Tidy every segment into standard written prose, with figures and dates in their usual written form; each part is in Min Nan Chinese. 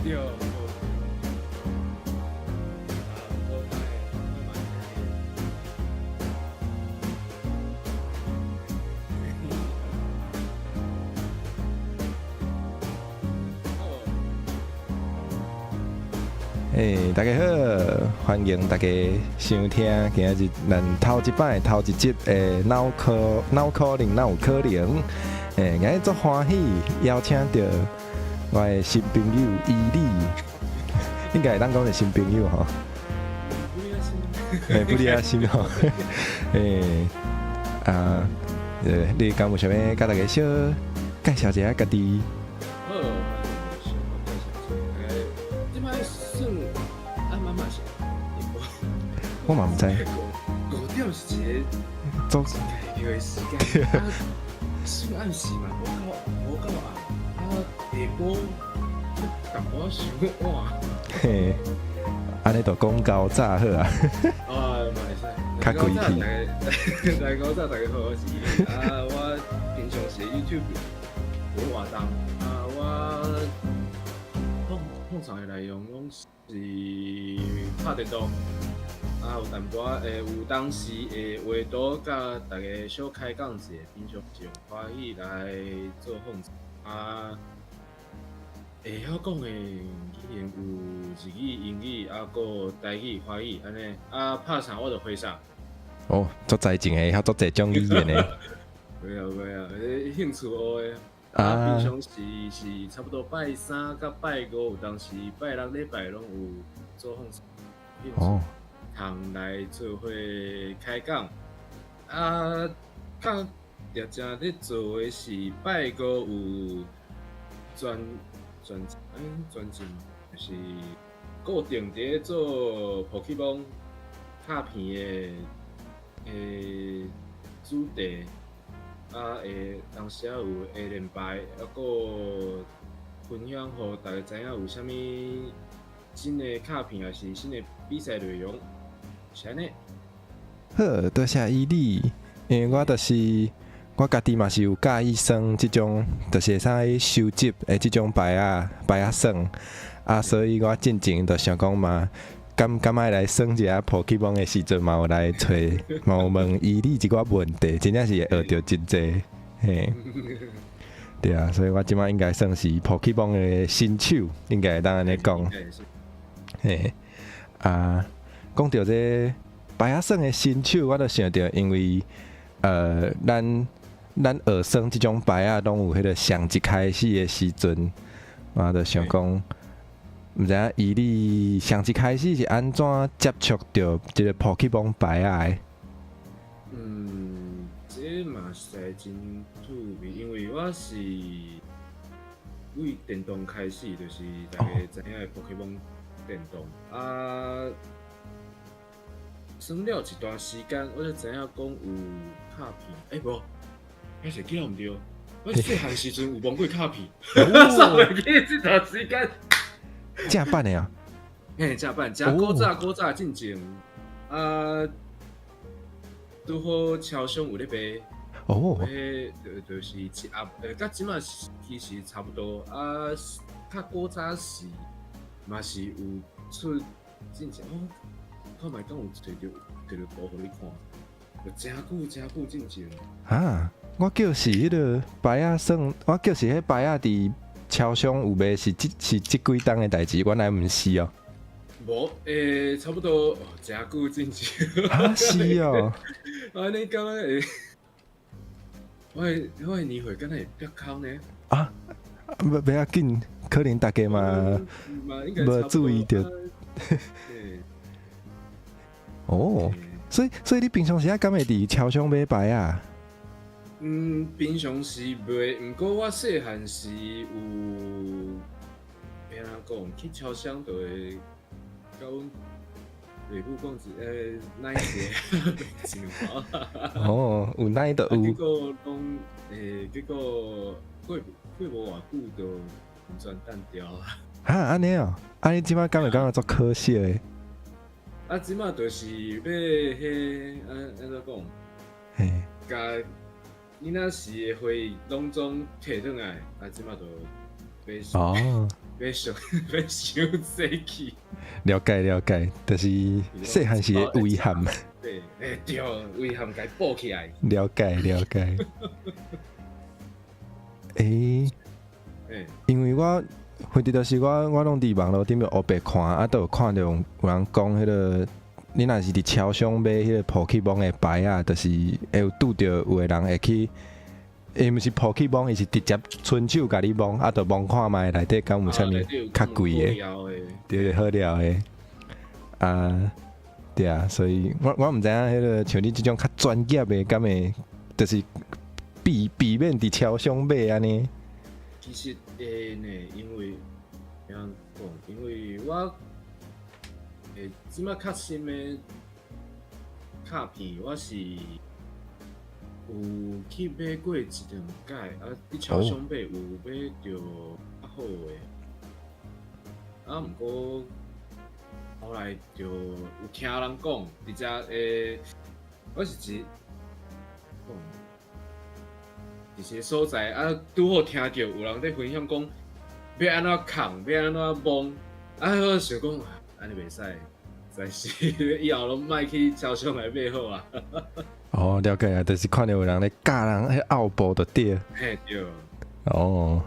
對，好。啊，我嘛好。嘿，大家好，歡迎大家收聽今仔日咱頭一擺頭一集的腦殼腦可能哪有可能？欸，今日足歡喜邀請著我的新朋友伊利，應該會當講是新朋友吼。欸，不離啊新吼。欸，啊，你敢有啥物佮大家小介紹一下家己？好，小介紹一下，這擺算啊，媽媽是，我嘛毋知。 5點是一個足真奇妙的時間，啊，算暗時嘛，無夠無夠暗，啊，下晡淡薄仔傷晚。嘿，按呢就講較早好啊。啊，嘛會使。較規氣。大家早，大家好，我是伊利。啊，我平常時 YouTube 有活動，啊，我通常的內容攏是拍電動，啊，有淡薄仔會有當時會畫圖，佮大家小開講一下，平常是用華語來做訪啊。會曉講的語言有日語、英語，啊，閣台語、華語按呢。啊，拍啥我就回啥。哦，足才情的，會曉足濟種語言的。袂啊袂啊，興趣學的。啊，平常時是差不多拜三佮拜五，有當時拜六禮拜攏有做訪。通來做伙開講。啊，較常正咧做的是拜五有專專專輯，就是固定佇咧做寶可夢卡片的主題，啊會當時仔有會連排，啊閣分享予大家知影有啥物新的卡片，抑是新的比賽內容，是按呢。好，多謝伊利，因為我就是我家己嘛是有佮意耍這種，就是會使收集的這種牌仔牌仔耍，啊，所以我進前就想講嘛，敢敢愛來耍一下寶可夢的時陣，嘛有來揣，嘛有問伊利一寡問題，真正是會學著真濟，嘿。對啊，所以我這擺應該算是寶可夢的新手，應該會當按呢講。嘿，啊，講著這牌仔耍的新手，我就想著，因為咱學耍這種牌仔，攏有彼個上一開始的時陣，我就想講，毋知影伊利上一開始是按怎接觸著這個寶可夢牌仔的？嗯，這嘛實在真趣味，因為我是為電動開始，就是大家知影的寶可夢電動啊。耍了一段時間，我才知影講有卡片。欸，無，彼是記毋對。我細漢時陣有摸過卡片，煞袂記這段時間。正版的啊？嘿，正版，誠古早古早進前啊，拄好超商有咧賣。彼就是一盒，佮這馬其實差不多啊。較古早時嘛是有出進前，我看覓敢有揣著揣著圖予你看，有誠久誠久進前。啊，我叫是彼個牌仔耍，我叫是彼牌仔佇超商有賣，是這幾冬的代誌，原來毋是哦。無，欸，差不多誠久進前。啊，是哦。啊，你感覺會？我的年歲敢若會變空呢？啊，袂要緊，可能大家嘛無注意著。哦，所以你平常時啊，敢會佇超商買牌仔？嗯，平常時袂，毋過我細漢時有，欲按怎講？去超商就會佮阮爸母講一奶茶，哦，有奶就有。結果攏結果過過無偌久就完全淡掉啊。哈，按呢哦，啊你這擺敢會感覺足可惜的？啊，這擺就是欲彼按怎講？嘿，共囡仔時的回憶攏總提轉來，啊，這擺就欲哦，欲傷欲傷濟去。了解了解，就是細漢時的遺憾。對，欸對，遺憾共補起來。了解了解。欸，因為我反正就是我攏佇網路頂面烏白看，啊，都有看著有人講彼個，你若是佇超商買彼個寶可夢的牌仔，就是會有拄著有的人會去，伊毋是寶可夢，伊是直接伸手共你摸，啊，就摸看覓內底敢有啥物較貴的，對，好料的，啊，對啊，所以我毋知影彼個像你這種較專業的，敢會就是避免佇超商買按呢？其實會呢，因為按怎講？因為我這擺較新的卡片，我是有去買過一兩擺，啊，佇超商買有買著較好的，啊，毋過後來就有聽人講，佇遮我是指講。佇一個所在啊，拄好聽著有人佇分享講，欲按怎崁，欲按怎摸，啊，我想講，按呢袂使，實在是以後攏莫去超商來買好啊。哦，了解啊，就是看著有人咧教人彼後步就對。嘿對。哦。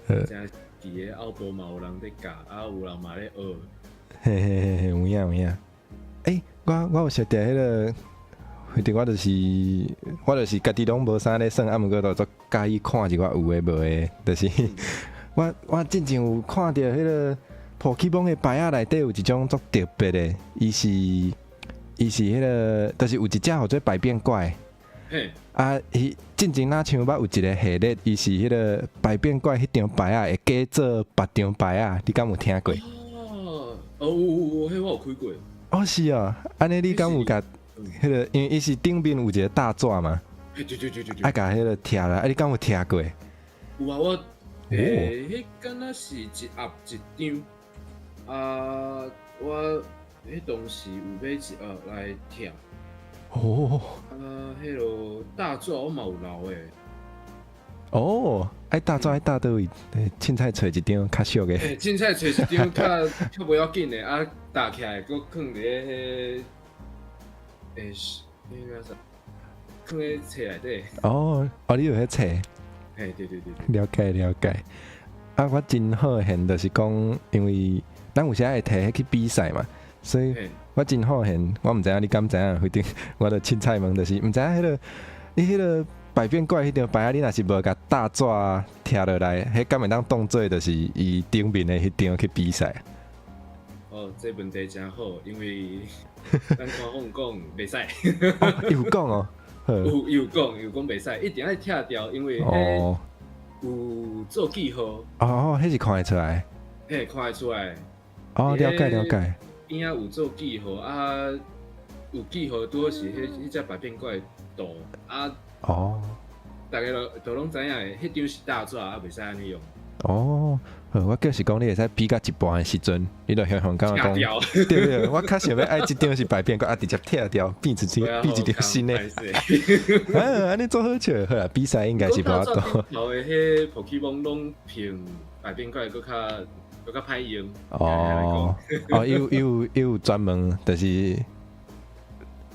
真佇个後部嘛有人佇教，啊有人嘛咧學。嘿嘿嘿嘿，有影有影。欸，我有識著彼個。反正我就是家己攏無啥咧耍，啊，毋過都足佮意看一寡有的無的，就是我進前有看著彼個寶可夢的牌仔內底有一種足特別的，伊是彼個，就是有一隻號做百變怪。啊，伊進前若像捌有一個系列，伊是彼個百變怪彼張牌仔會改做別張牌仔，你敢有聽過？哦，哦有有有，彼我有開過。哦是哦，按呢你敢有共彼個？因為伊是頂面有一個大紙嘛，對對對對對。啊，共彼個拆來，啊，你敢有拆過？有啊，我欸，彼敢若是一盒一張，啊，我彼當時有買一盒來拆。啊，彼落大紙我嘛有留的。哦，愛大紙愛貼佗位？凊彩揣一張較俗的。欸，凊彩揣一張較較無要緊的，啊，搭起來閣囥佇咧彼，欸，是，彼個啥？囥咧冊內底。哦，哦，你有彼冊？嘿，對對對對。了解了解。啊，我真好現，就是講，因為咱有時會提彼去比賽嘛，所以我真好現，我毋知影你敢知影，反正我著凊彩問，就是毋知影彼個，你彼個百變怪彼張牌仔，你若是無共大紙拆落來，彼敢會當當做就是伊頂面的彼張去比賽？哦，這問題真好，因為咱官方講袂使。伊有講哦。有有講有講袂使，一定愛拆掉，因為彼有做記號。哦，彼是看會出來。嘿，看會出來。哦，了解了解。邊仔有做記號啊，有記號拄好是彼彼隻百變怪圖啊。逐家都都攏知影的，彼張是大紙啊，袂使按呢用。哦，好，我就是講你會使比到一半的時陣，你就雄雄感覺講，對對，我較想欲愛這張是百變怪，啊，直接拆掉，變一張，變一張新的。啊，按呢做好笑，好啦，比賽應該是無法度。頭的彼寶可夢攏憑百變怪閣較閣較歹用。哦，哦，伊有專門，就是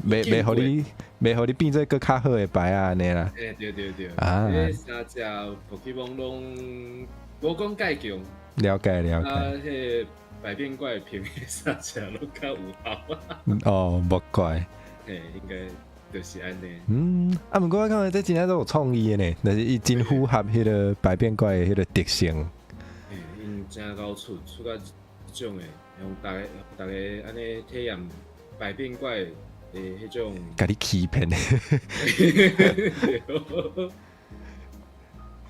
袂予你，袂予你變做閣較好的牌仔按呢啦。欸，對對對。啊。彼三隻寶可夢攏無講蓋強。了解了解。啊，彼百變怪憑彼三隻攏較有效。哦，莫怪。嘿，應該就是按呢。嗯，啊，毋過我感覺這真正都有創意的呢，就是伊真符合彼個百變怪的彼個特性。嘿，𪜶真𠢕出出甲這種的，予逐家逐家按呢體驗百變怪的彼種。共你欺騙的。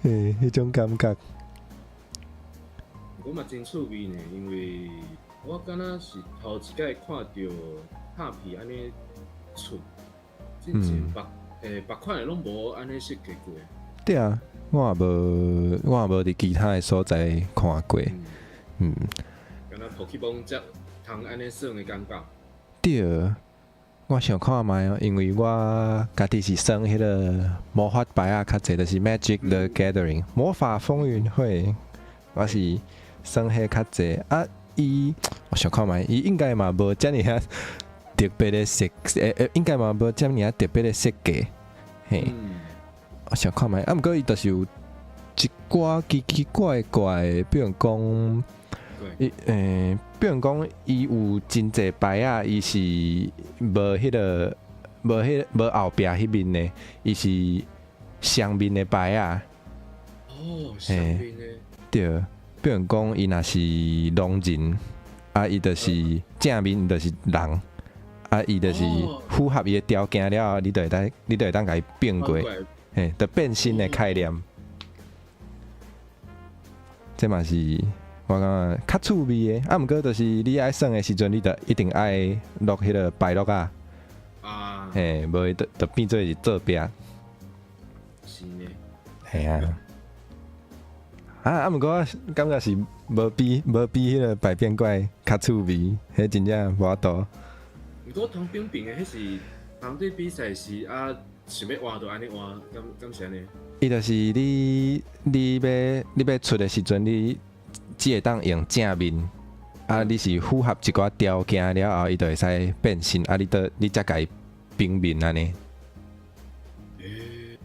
嘿，彼種感覺。我嘛真趣味呢，因為我敢若是頭一擺看著卡片按呢出，之前別欸別款的攏無按呢設計過。對啊，我也無佇其他的所在看過。嗯。敢若寶可夢才通按呢耍的感覺。對，我想看覓哦，因為我家己是耍彼個魔法牌仔較濟，就是 Magic the Gathering 魔法風雲會，我是。耍彼較濟啊。伊我想看覓，伊應該嘛無遮爾仔特別的設，應該嘛無遮爾仔特別的設計，嘿。我想看覓，啊，毋過伊就是有一寡奇奇怪怪的，比如講，伊比如講，伊有真濟牌仔，伊是無彼個無彼無後壁彼面的，伊是雙面的牌仔。哦，雙面的。對。比如講，伊若是狼人，啊，伊就是正面就是人，啊，伊就是符合伊的條件了後，你就會當共伊變過，嘿，就變身的概念。這嘛是我感覺較趣味的，啊，毋過就是你愛耍的時陣，你就一定愛落彼個牌落仔，啊，嘿，無就變做是做壁。是呢。嘿啊。啊，毋過我感覺是無比彼個百變怪較趣味，彼真正無法度。毋過通冰冰的彼是當對比賽時啊，想欲換就按呢換，敢是按呢？伊就是你欲出的時陣，你只會當用正面，啊，你是符合一寡條件了後，伊就會使變身，啊，你才共伊反面按呢。欸，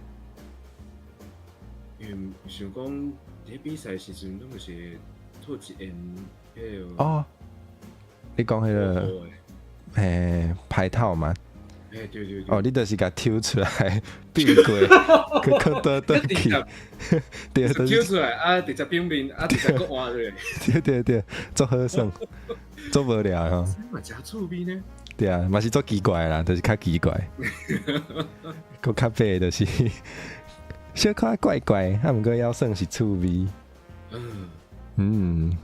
因為想講佇比賽時陣，攏是套一件彼個。哦，你講彼個嘿牌套嗎？欸，對對對。哦，你就是共抽出來變過，去閣倒轉去，對，抽出來啊，直接變面啊，直接閣換落。對對對，足好耍，足無聊吼。嘛誠趣味呢。對啊，嘛是足奇怪啦，就是較奇怪。閣較白就是小可怪怪，啊，毋過猶算是趣味。嗯，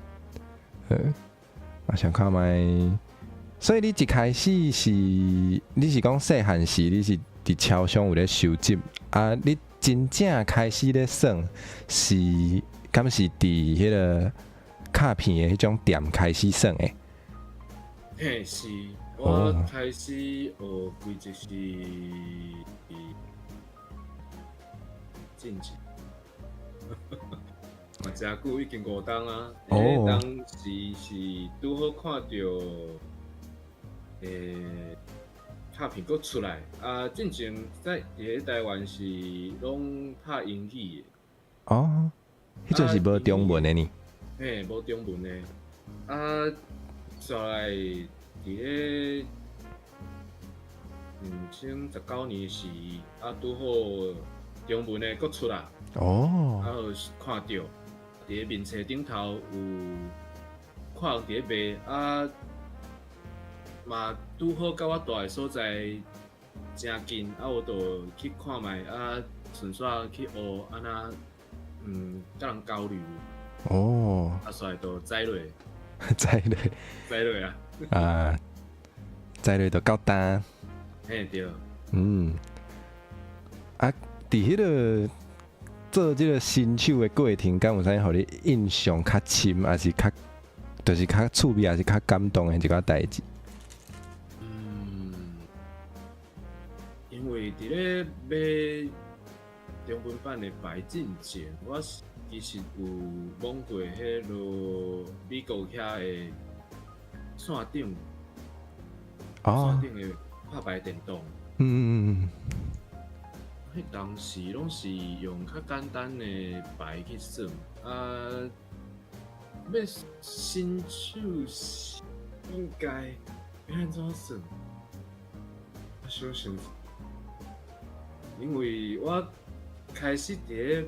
好，我想看覓。所以你一開始是，你是講細漢時，你是佇超商有咧收集啊？你真正開始咧耍是，敢是佇彼個卡片的彼種店開始耍的？嘿，是，我開始學規則是進前，嘛誠久，已經5冬啊。彼當時是拄好看著。卡片閣出來啊！進前在佇咧台灣是攏拍英語的。哦，彼陣是無中文的呢？嘿，無中文的。啊，煞來佇咧2019年時，啊，拄好中文的閣出來。啊，就看著佇咧面冊頂頭有看人佇咧賣啊。嘛拄好佮我蹛的所在誠近，啊，我就去看覓，啊，順紲去學按怎，佮人交流。啊，煞來就栽落。栽落。栽落啊！啊，栽落就到今。嘿，對。啊，佇彼个做這个新手的過程，敢有啥物予你印象較深，抑是較，就是較趣味，抑是較感動的一寡代誌？嗯，因為佇咧買中文版的牌進前，我其實有摸過彼囉美國遐的線頂，線頂的拍牌電動。彼當時攏是用較簡單的牌去耍，啊，欲新手是應該欲按怎算？我想想，因為我開始佇咧，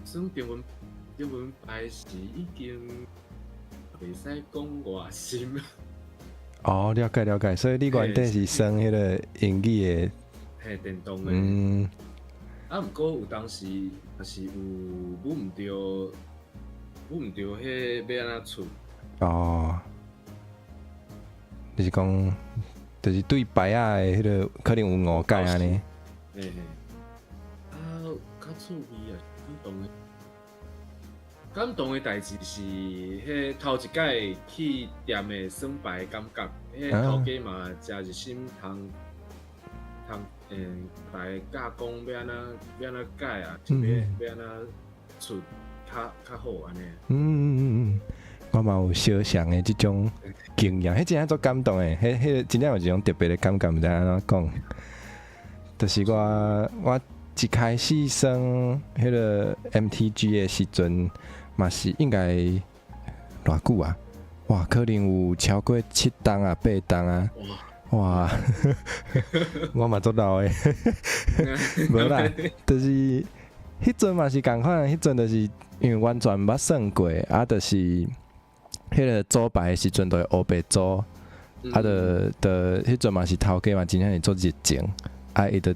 耍中文牌時已經袂使講偌深。哦，了解了解，所以你原底是耍彼个英語的，嘿，電動的。啊，毋過有當時也是有舞毋著，舞毋著彼欲按怎出。哦，就是講，就是對牌仔的彼个可能有誤解按呢。嘿嘿。啊，較趣味啊，感動的。感動的代誌是，彼頭一擺去店的耍牌的感覺，彼頭家嘛誠熱心，通通來教講欲按怎欲按怎改啊，是欲按怎出較較較好按呢。嗯嗯嗯嗯，我嘛有相像的這種經驗，彼真正足感動的，彼彼個真正有一種特別的感覺，毋知按怎講。就是我我一開始耍彼個 MTG 的時陣，嘛是應該偌久啊？哇，可能有超過7冬啊，8冬啊！哇，我嘛足老的，無啦，就是彼陣嘛是仝款，彼陣就是因為完全毋捌耍過，啊，就是彼個組牌的時陣就會烏白組，啊，就就彼陣嘛是頭家嘛，真正是足熱情，啊，伊就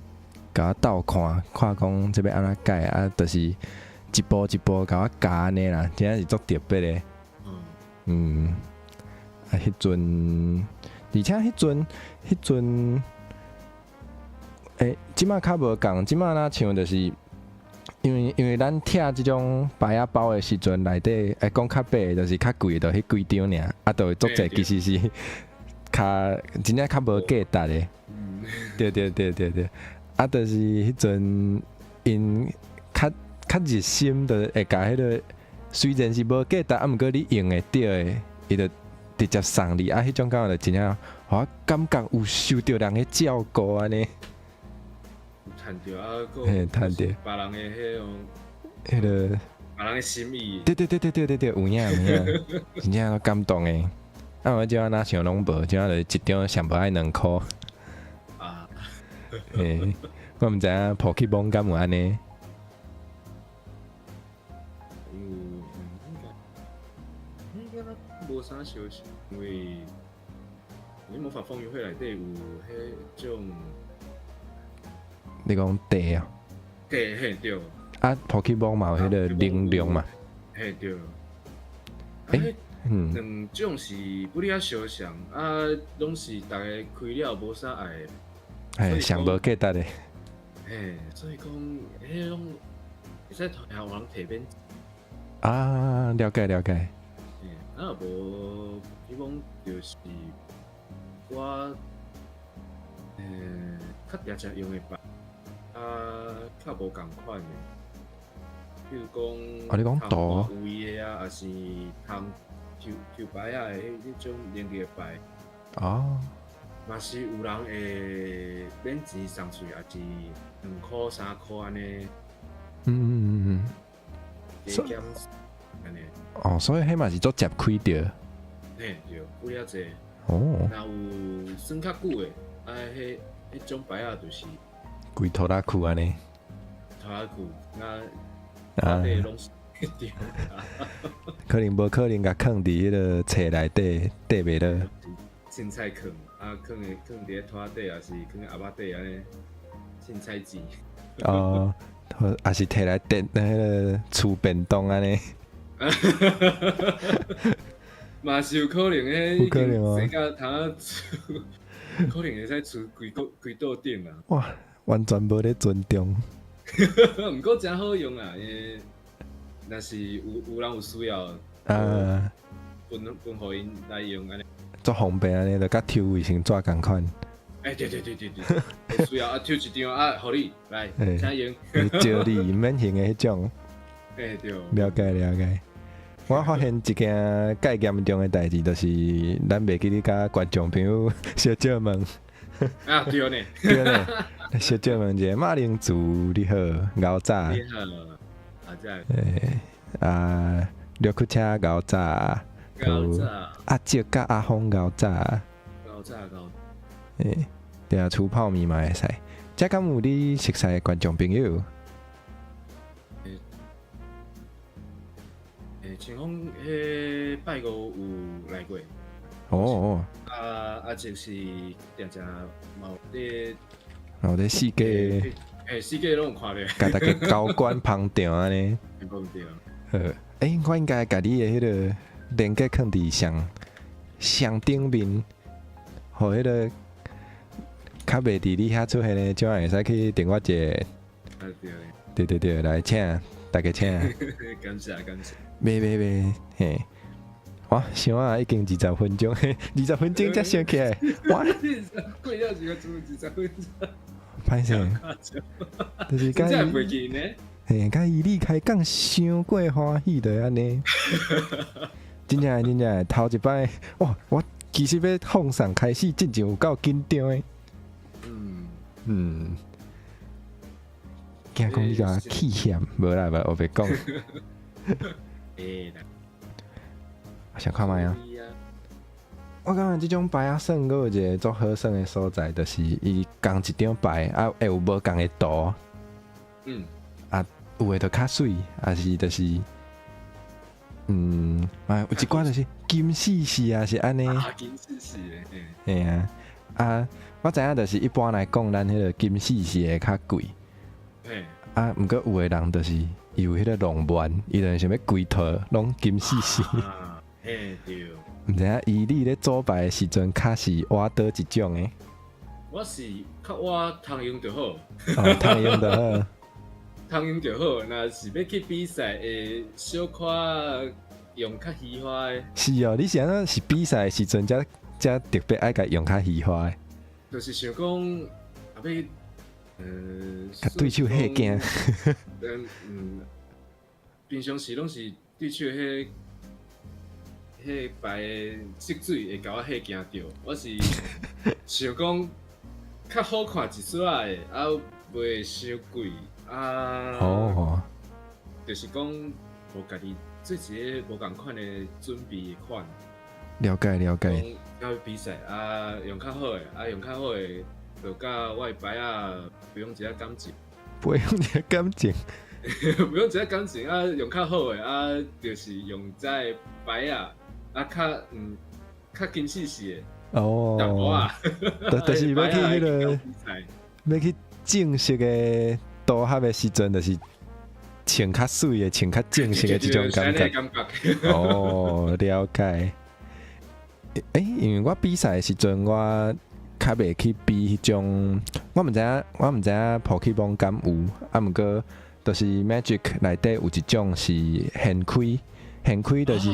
共我鬥看，看講這欲按怎改，啊，就是一步一步共我教按呢啦，真正是足特別的。嗯，啊，彼陣，而且彼陣，彼陣，欸，這馬較無仝，這馬若像就是，因為因為咱拆這種牌仔包的時陣，內底會講較白的，就是較貴的，就彼幾張爾，啊，就會足濟其實是較真正較無價值的。對對對對對，啊，就是彼陣𪜶較較熱心，就會共彼個雖然是無價值，啊，毋過你用會著的，伊就直接送你，啊，彼種感覺就真正，予我感覺有受著人的照顧按呢。有趁著啊，閣嘿，趁著別人的彼種，彼個別人的心意。對對對對對對對，有影有影，真正足感動的。啊，我這馬若像攏無，這馬就一張上無愛2箍。啊。嘿，我毋知影寶可夢敢有按呢？因為應該無啥相像，因為你魔法風雲會內底有彼種。你講地啊？地嘿對。啊，寶可夢嘛有彼個能量嘛？嘿對。欸，兩種是不哩較相像，啊，攏是逐家開了無啥愛。嘿，上無價值的。嘿，所以講，彼攏會使予人提免。啊，了解了解。嘿，啊無，比講就是我，較定定用的牌，啊，較無仝款的，比如講，啊，你講圖有的啊，抑是通抽抽牌仔的彼種能力的牌。哦。嘛是有人會免錢送出，抑是2箍3箍按呢。加減按呢。哦，所以彼嘛是足捷開著。嘿對，有遐濟。哦。若有耍較久的，啊，彼彼種牌仔就是規塗仔褲按呢。塗仔褲，那內底攏是對。可能無可能共囥佇彼个冊內底，綴袂落。凊彩囥，啊，囥的囥佇咧塗仔底，抑是囥佇盒仔底按呢，凊彩錢。哦，抑是提來電彼个厝便當按呢。嘛是有可能的，有可能哦。生甲通厝，可能會使厝規個規桌頂啊。哇，完全無咧尊重。毋過誠好用啊，因為若是有有人有需要，啊，分分予𪜶來用按呢。足方便按呢，就佮抽衛生紙仝款。欸，對對對對對，有需要啊，抽一張啊，予你來，請用。招你免還的彼種。欸對。了解了解。我發現一件蓋嚴重的代誌，就是咱袂記得共觀眾朋友小借問。啊對呢。對呢。小借問一下，馬鈴薯你好，𠢕早。你好，阿仔。欸，啊，綠曲車𠢕早。𠢕早。阿叔佮阿峰𠢕早。𠢕早𠢕。欸，對啊，厝泡麵嘛會使。這敢有你熟似的觀眾朋友？欸，欸，像講彼拜五有來過。哦哦。啊啊，就是定定嘛有佇，嘛有佇四界。欸，四界攏有看著。共大家交關捧場按呢。捧場。好，欸，我應該共你的彼個連結囥佇上上頂面，予彼個較袂佇你遐出現的，這樣會使去訂閱一下。啊對。對對對，來請大家請。感謝感謝。袂袂袂，嘿。哇，想啊，已經二十分鐘，20分鐘才想起來，哇！過了一個鐘二十分鐘。歹勢。就是真正袂記呢。嘿，佮伊你開講傷過歡喜就按呢。真正真正頭一擺，哇！我其實欲放送開始進前有夠緊張的。驚講你共我氣嫌，無啦無，我袂講。會啦。想看覓啊？我感覺這種牌仔耍，閣有一個足好耍的所在，就是伊仝一張牌，啊會有無仝的圖。啊，有的就較媠，抑是就是，啊，有一寡就是金絲絲啊，是按呢。啊，金絲絲的，嘿啊，啊，我知影就是一般來講，咱彼個金絲絲會較貴。啊，毋過有的人就是伊有彼個浪漫，伊就想欲規套攏金絲絲。啊，嘿對。毋知影伊你咧組牌的時陣，較是倚佗一種的？我是較倚通用就好。哦，通用就好。通用就好，若是欲去比賽，會小可用較虛華的。是哦，你是按怎是比賽的時陣才才特別愛共用較虛華的？就是想講，啊欲，共對手嚇驚。平常時攏是對手彼牌的色水會共我嚇驚著，我是想講較好看一絲仔的，啊袂傷貴，啊，就是講無家己做一个無仝款的準備的款。了解了解。講欲比賽啊，用較好的，啊用較好的，就佮我的牌仔培養一下感情。培養一下感情。培養一下感情啊，用較好的啊，就是用這个牌仔。啊，較金絲絲的淡薄仔，就是欲去彼个，欲去正式的組合的時陣，就是穿較媠的，穿較正式的這種感覺。哦，了解。欸，因為我比賽的時陣，我較袂去比彼種，我毋知影寶可夢敢有，啊，毋過就是 Magic 內底有一種是現開。現開就是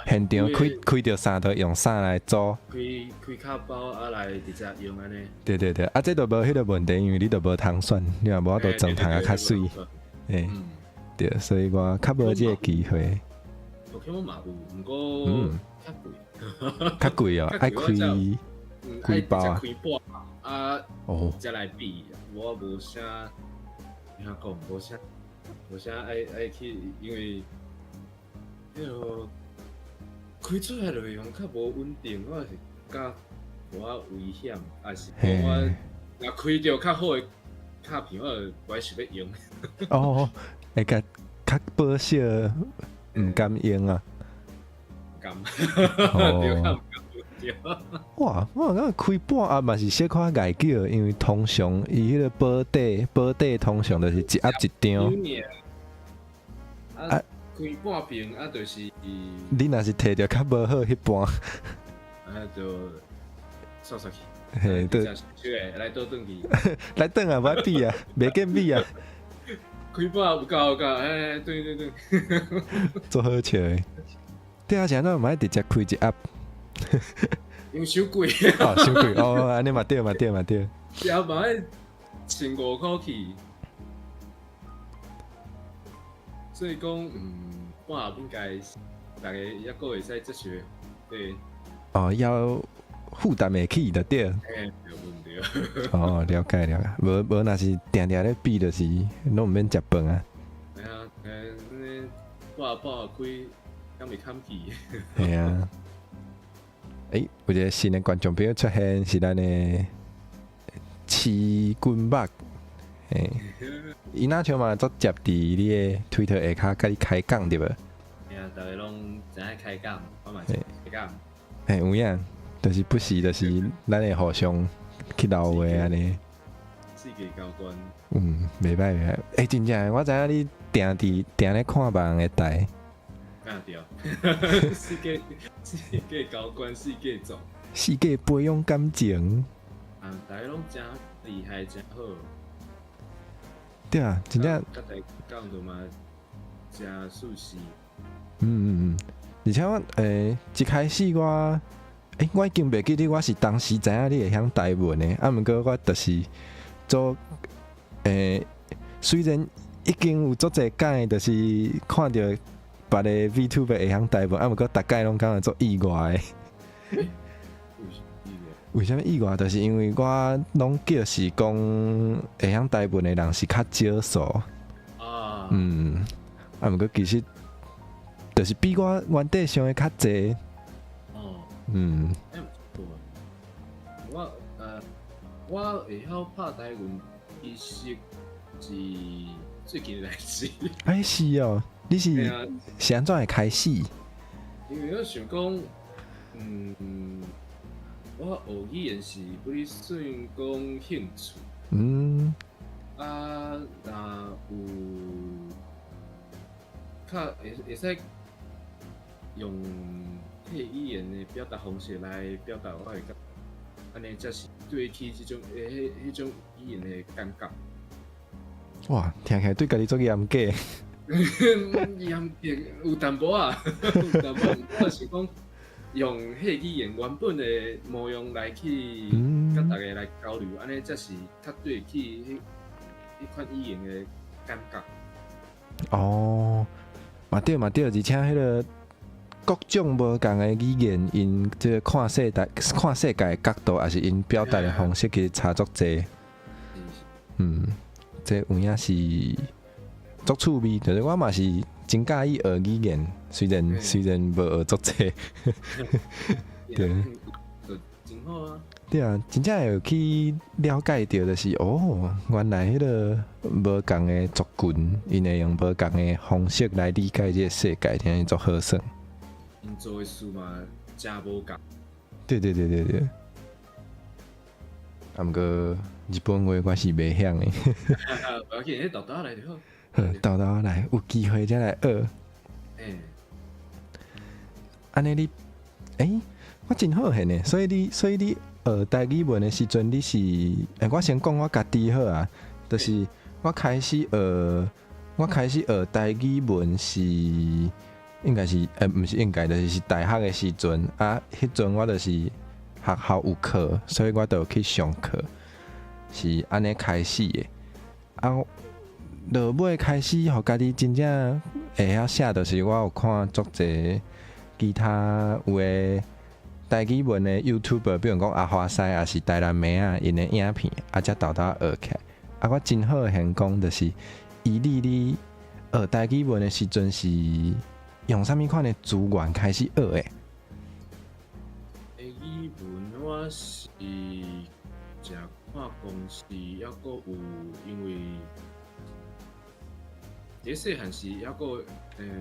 現場開開著衫，就用衫來組。開開卡包啊來直接用按呢。對對對，啊，這就無彼個問題，因為你就無通選，你若無法度裝通啊較媠。欸，對，所以我較無這个機會。寶可夢嘛有，毋過較貴。較貴哦，愛開開包啊。開半啊，才來比，我無啥，按怎講，無啥愛去，因為。彼个開出來內容較無穩定，我是較無遐危險，抑是講我若開著較好的卡片，我就無想欲用。哦，會較較保守，毋敢用啊。毋敢，對，較毋敢對。哇，我感覺開半盒嘛是小可礙叫，因為通常伊彼個保底保底通常就是一盒一張。啊。開半瓶啊，就是。你若是提著較無好彼半，啊，就煞煞去。嘿，對。來倒轉去。來轉啊，無愛比啊，袂見比啊。開半有夠有夠，哎，對對對。足好笑的。對啊，是按怎毋愛直接開一盒？因為傷貴。哦，傷貴哦，按呢嘛對嘛對嘛對。一盒嘛愛1500塊去。所以講，半盒應該逐家猶閣會使接受的，對。哦，要負擔會起就對。嘿，對毋對？哦，了解了解，無無，若是定定咧比，就是攏毋免食飯啊。嘿啊，半盒半盒開，敢會堪去？嘿啊。欸，有一个新的觀眾朋友出現，是咱的飼君目。嘿，伊若像嘛足捷佇你的推特下跤佮你開講對無？嘿啊，逐家攏知影開講，我嘛是開講。嘿，有影，就是不時就是咱會互相去留話按呢。四界交關。嗯，袂䆀袂䆀。欸，真正的，我知影你定佇定咧看別人的台。啊對，四界交關，四界走。四界培養感情。啊，逐家攏誠厲害，誠好。對啊，真正。佮大家講著嘛，誠舒適。而且我一開始我，欸，我已經袂記得我是當時知影你會曉台文的，啊，毋過我就是做雖然已經有足濟擺，就是看著別个 VTuber 會曉台文，啊，毋過逐擺攏感覺足意外的。為啥物意外？就是因為我攏叫是講會曉台文的人是較少數。啊，毋過其實就是比我原底想的較濟。欸，我會曉拍台文，其實是最近的代誌。欸，是哦，你是是按怎會開始？因為我想講，我學語言是本算講興趣。啊，若有較會使用彼个語言的表達方式來表達，我會感覺按呢才是對起這種彼種語言的感覺。哇，聽起來對家己足嚴格。嚴格有淡薄仔，有淡薄，我是講用彼个語言原本的模樣來去佮大家來交流，按呢才是較對起彼款語言的感覺。哦，嘛對嘛對，而且彼个各種無仝的語言，𪜶這个看世界的角度，抑是𪜶表達的方式，其實差足濟。這有影是足趣味，就是我嘛是真佮意學語言，雖然無學足濟。對。真好啊！對啊，真正會去了解著，就是哦，原來彼个無仝的族群，𪜶會用無仝的方式來理解這个世界，聽足好耍。𪜶做的事嘛，誠無仝。對對對對對。啊，毋過日本話我是袂曉的。無要緊，你沓沓來就好。好，沓沓來，有機會才來學。按呢你，欸，我真好現呢，所以你學台語文的時陣，你是，欸，我先講我家己好啊，就是我開始學台語文是，應該是，欸，毋是應該，就是大學的時陣啊，彼陣我就是學校有課，所以我就去上課，是按呢開始的。啊，落尾開始，予家己真正會曉寫，就是我有看足濟其他有的台語文的 YouTuber，比如講阿華西，抑是台南妹仔，𪜶的影片，啊，才沓沓學起來。啊，我真好現講，就是以你學台語文的時陣，是用啥物款的資源開始學的？台語文我是誠看公視，抑閣有因為佇細漢時，抑閣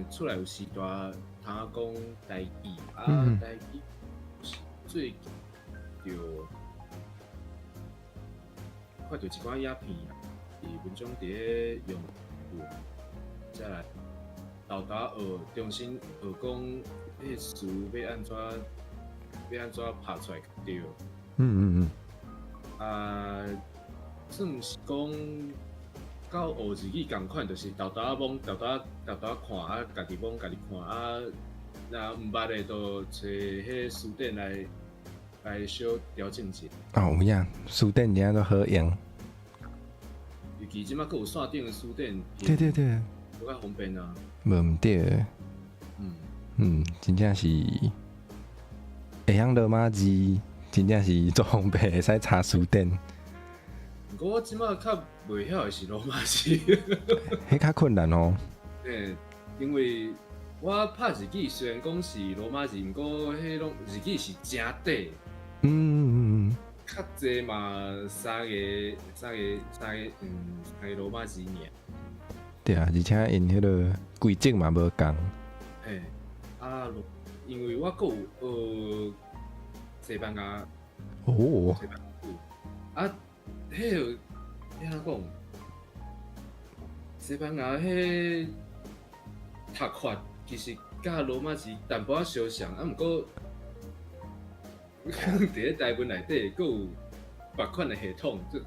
厝內有時大通講台語，啊台語是最近著看著一寡影片，佇文章佇咧用，才來沓沓學，重新學講彼个詞欲按怎拍出來對。啊，算是講佮學日語仝款，就是沓沓摸，沓沓沓沓看，啊，家己摸家己看，啊，若毋捌的，就揣彼辭典來小調整一下。哦，有影，辭典真正足好用。尤其這馬閣有線頂的辭典。對對對。閣較方便啊。無毋對。真正是會曉羅馬字，真正是足方便，會使查辭典。毋過我這馬較袂曉的是羅馬字。彼較困難哦。欸，因為我拍日語雖然講是羅馬字，毋過彼攏日語是誠短。較濟嘛，三個羅馬字爾。對啊，而且𪜶彼个規則嘛無仝。嘿，啊，因為我閣有學西班牙。西班牙語。啊，彼个，按怎講？西班牙彼讀法其實佮羅馬字淡薄仔相像，啊，毋過佇咧台文內底閣有別款的系統，就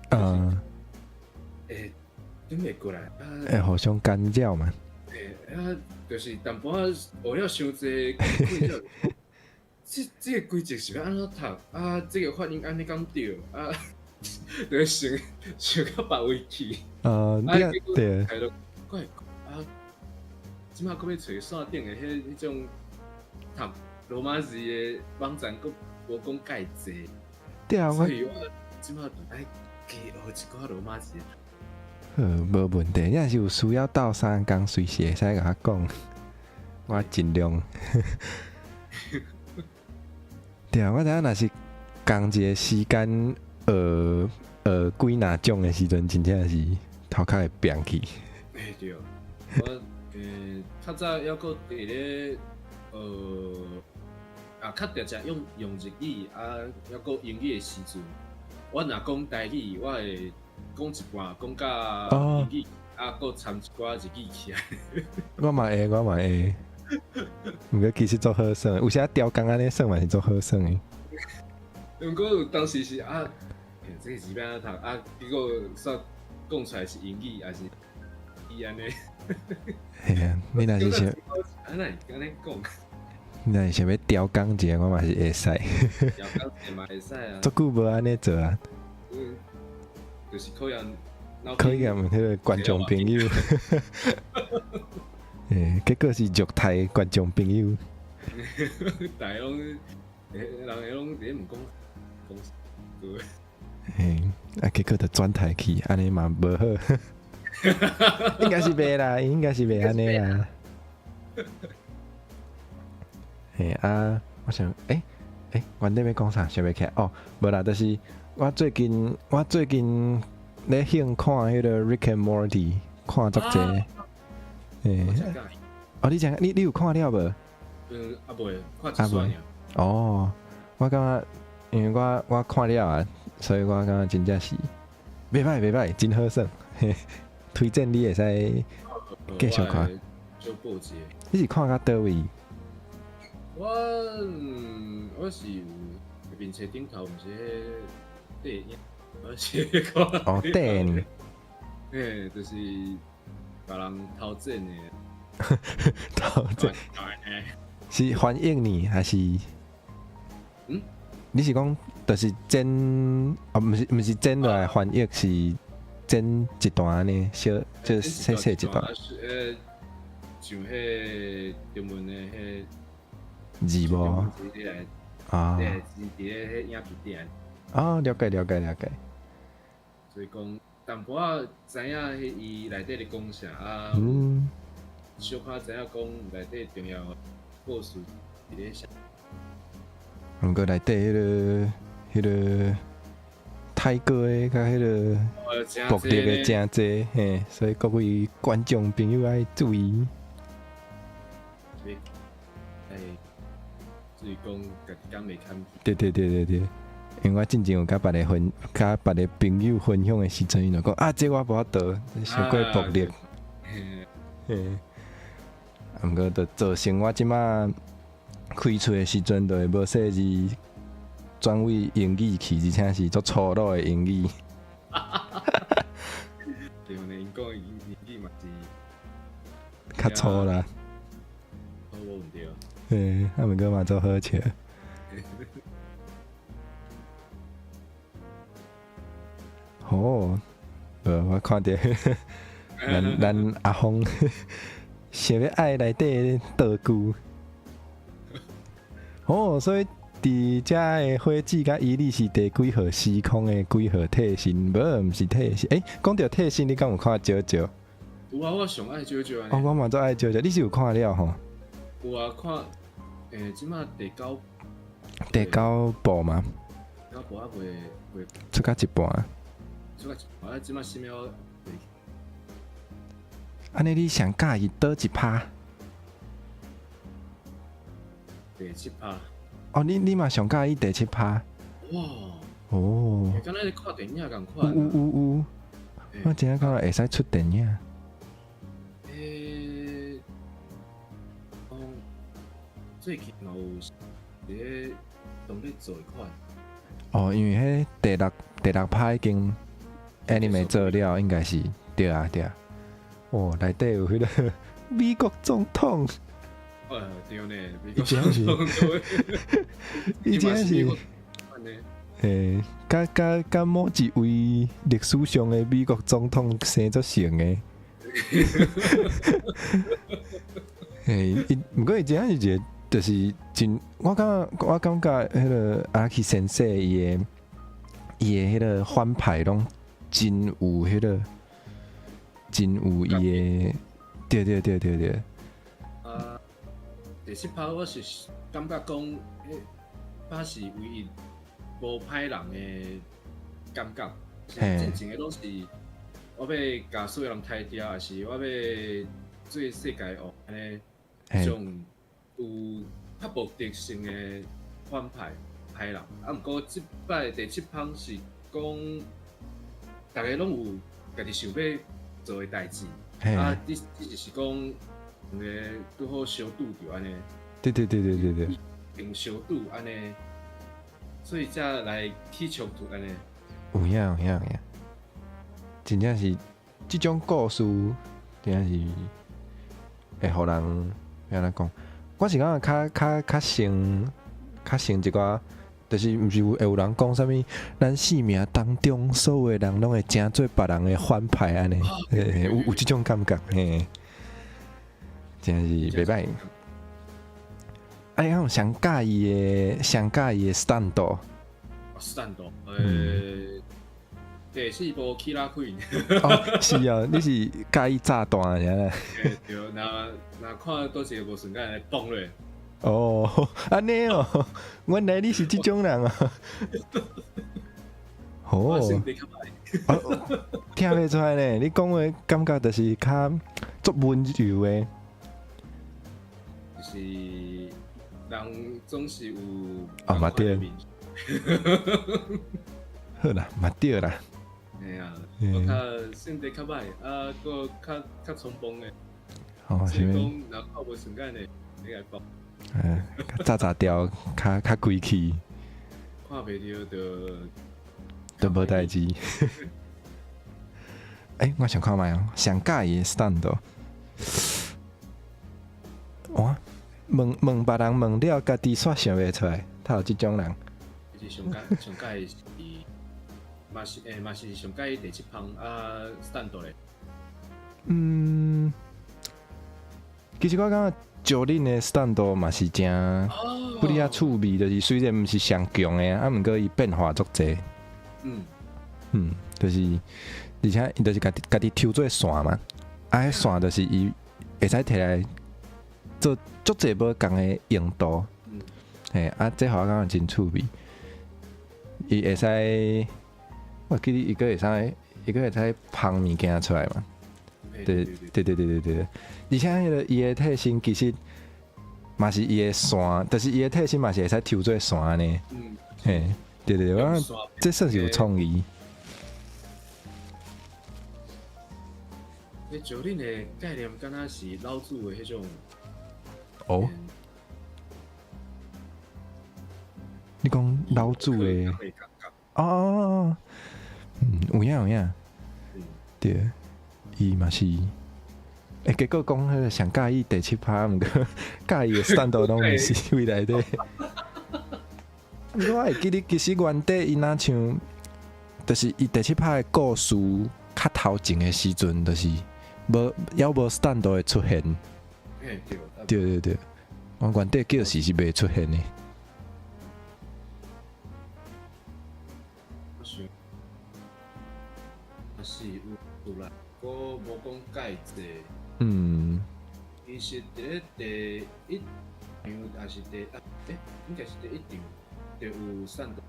會轉袂過來。啊，會互相干擾嘛。欸，啊，就是淡薄仔學了傷濟，這個規則是欲按怎讀？啊，這個發音按呢敢對？啊，就會想想到別位去。對。怪啊，這馬閣欲揣線頂的彼種讀羅馬字的網站，閣無講蓋濟。對啊，我所以我這馬就愛加學一寡羅馬字。好，無問題。你若是有需要鬥相共，隨時會使共我講，我盡量。對啊，我知影若是仝一个時間學學幾若種的時陣，真正是頭殼會變去。欸對，我較早猶閣佇咧較定定用日語啊，猶閣英語的時陣，我若講台語，我會講一半，講甲英語，啊，閣摻一寡日語起來。我嘛會，我嘛會。毋過其實足好耍，有時調工按呢耍嘛是足好耍的。毋過有當時是啊，這個是欲按怎讀啊？結果煞講出來是英語，還是伊按呢？嘿啊，你若是想，按怎會按呢講？你若是想欲調工一下，我嘛是會使。調工一下嘛會使啊。足久無按呢做啊。嗯，就是考驗，考驗彼個觀眾朋友。欸，結果是虐待觀眾朋友。大家攏，人會攏佇咧問講講對。嘿，啊，結果就轉台去，按呢嘛無好。應該是袂啦，應該是袂按呢啦。嘿啊，我想，欸，原底欲講啥？想袂起來哦，無啦，就是我最近咧興看彼个《Rick and Morty》，看足濟。欸，哦，你講你有看了無？嗯，啊未，看一段爾。哦，我感覺因為我看了啊，所以我感覺真正是袂歹袂歹，真好耍，推薦你會使繼續看。小報一下。你是看到佗位？我是有面冊頂頭，毋是彼電影，我是看。哦，電影。嘿，就是共人偷剪的。偷剪。是翻譯呢，還是？嗯？你是講，就是剪，哦，毋是剪落來翻譯，是剪一段按呢，小，就細細一段。像彼中文的彼字幕啊，對，字佇咧彼影片頂。哦，了解了解了解。所以講，淡薄仔知影彼伊內底咧講啥啊，小可知影講內底重要的故事佇咧啥。毋過內底彼個泰國的佮彼個暴力的誠濟，嘿，所以各位觀眾朋友愛注意。哎，注意講家己敢袂堪。對對對對對，因為我進前有佮別个分，佮別个朋友分享的時陣，𪜶就講啊，這我無法度，傷過暴力。嘿，啊，毋過就造成我這馬開喙的時陣，就會無細膩轉為英語去，而且是足粗魯的英語。對呢，𪜶講英語嘛是較粗啦。無毋對。嘿，啊，毋過嘛足好笑。哦，無，我看著咱阿峰想欲愛內底的道具。哦，所以佇遮的火子佮伊利是第幾號時空的幾號替身？無，毋是替身。欸，講著替身，你敢有看 JoJo？有啊，我上愛 JoJo。哦，我嘛足愛 JoJo，你是有看了吼？有啊，看，欸，這馬第九，第九部嗎？九部猶未未出到一半。出到一半，啊，這馬新的。按呢，你上佮意佗一拍？第七拍。哦，你嘛上佮意第七拍？哇！哦。敢若咧看電影仝款。有有有有，我真正看會使出電影。欸，哦，最近有佇咧當咧做的款。哦，因為彼第六拍已經 anime 做了，應該是對啊對啊。哦，內底有彼個美國總統。對呢，美國總統。伊真是，欸，佮某一位歷史上的美國總統生足像的。嘿，伊毋過伊真正是一個，就是真，我感覺彼个阿基先生伊的彼个反派攏真有彼个，真有伊的，對對對對對。啊，第七拍我是感覺講，彼拍是唯一無歹人的感覺，進前的攏是我欲共所有人刣掉，抑是我欲做世界王按呢，種有較目的性的反派歹人。啊，毋過這擺第七棒是講，逐个攏有家己想欲做的代誌，啊，只是講兩个拄好相拄著按呢。對對對對對對。並相拄按呢，所以才來起衝突按呢。有影有影有影，真正是這種故事，真正是會予人欲按怎講？我是感覺較像一寡，就是毋是有會有人講啥物？咱生命當中所有的人攏會成做別人的反派按呢，有這種感覺嘿，真是袂䆀。啊，你敢有上佮意的、上佮意的 stand？ stand，第四部キラークイーン。哦，是啊，你是佮意炸彈爾？對，若看佗一个無順眼來崩落。哦，按呢哦，原來你是這種人啊！哦，聽袂出來呢，你講話感覺就是較足溫柔的。就是人總是有啊嘛對，好啦，嘛對啦。嘿啊，我較性格較歹，啊，閣較衝動的。哦，是講若看無順眼的，你來講。嗯，較炸炸掉，較規氣。看袂著就就無代誌。欸，我想看覓哦，上佮意的 stand。哇，問問別人問了，家己煞想袂出來，他有這種人。其實上佮意是，嘛是上佮意第七棒啊，stand 咧。嗯，其實我感覺石忍的 stand 嘛是誠不哩仔趣味，就是雖然毋是上強的，啊，毋過伊變化足濟。嗯，就是，而且伊就是家己抽做線嘛，啊，彼線就是伊會使提來做足濟無仝的用途。嘿，啊，這予我感覺真趣味。伊會使，我記得伊閣會使芳物件出來嘛。對對對對對對，而且彼个伊的替身其實嘛是伊的線，就是伊的替身嘛是會使抽做線按呢。嘿，對對對，我感覺這算是有創意。欸，石忍的概念敢若是老子的彼種。哦。你講老子的？哦哦哦，嗯，有影有影。對。伊嘛是，欸，結果講彼个上佮意第七拍，毋過佮意的 stand 攏毋是位內底。毋過我會記得，其實原底伊若像，就是伊第七拍的故事較頭前的時陣，就是無猶無 stand 會出現。對對對，我原底叫時是袂出現的。是有啦。閣無講蓋濟。其實佇咧第一場，抑是欸，應該是第一場，就有散的。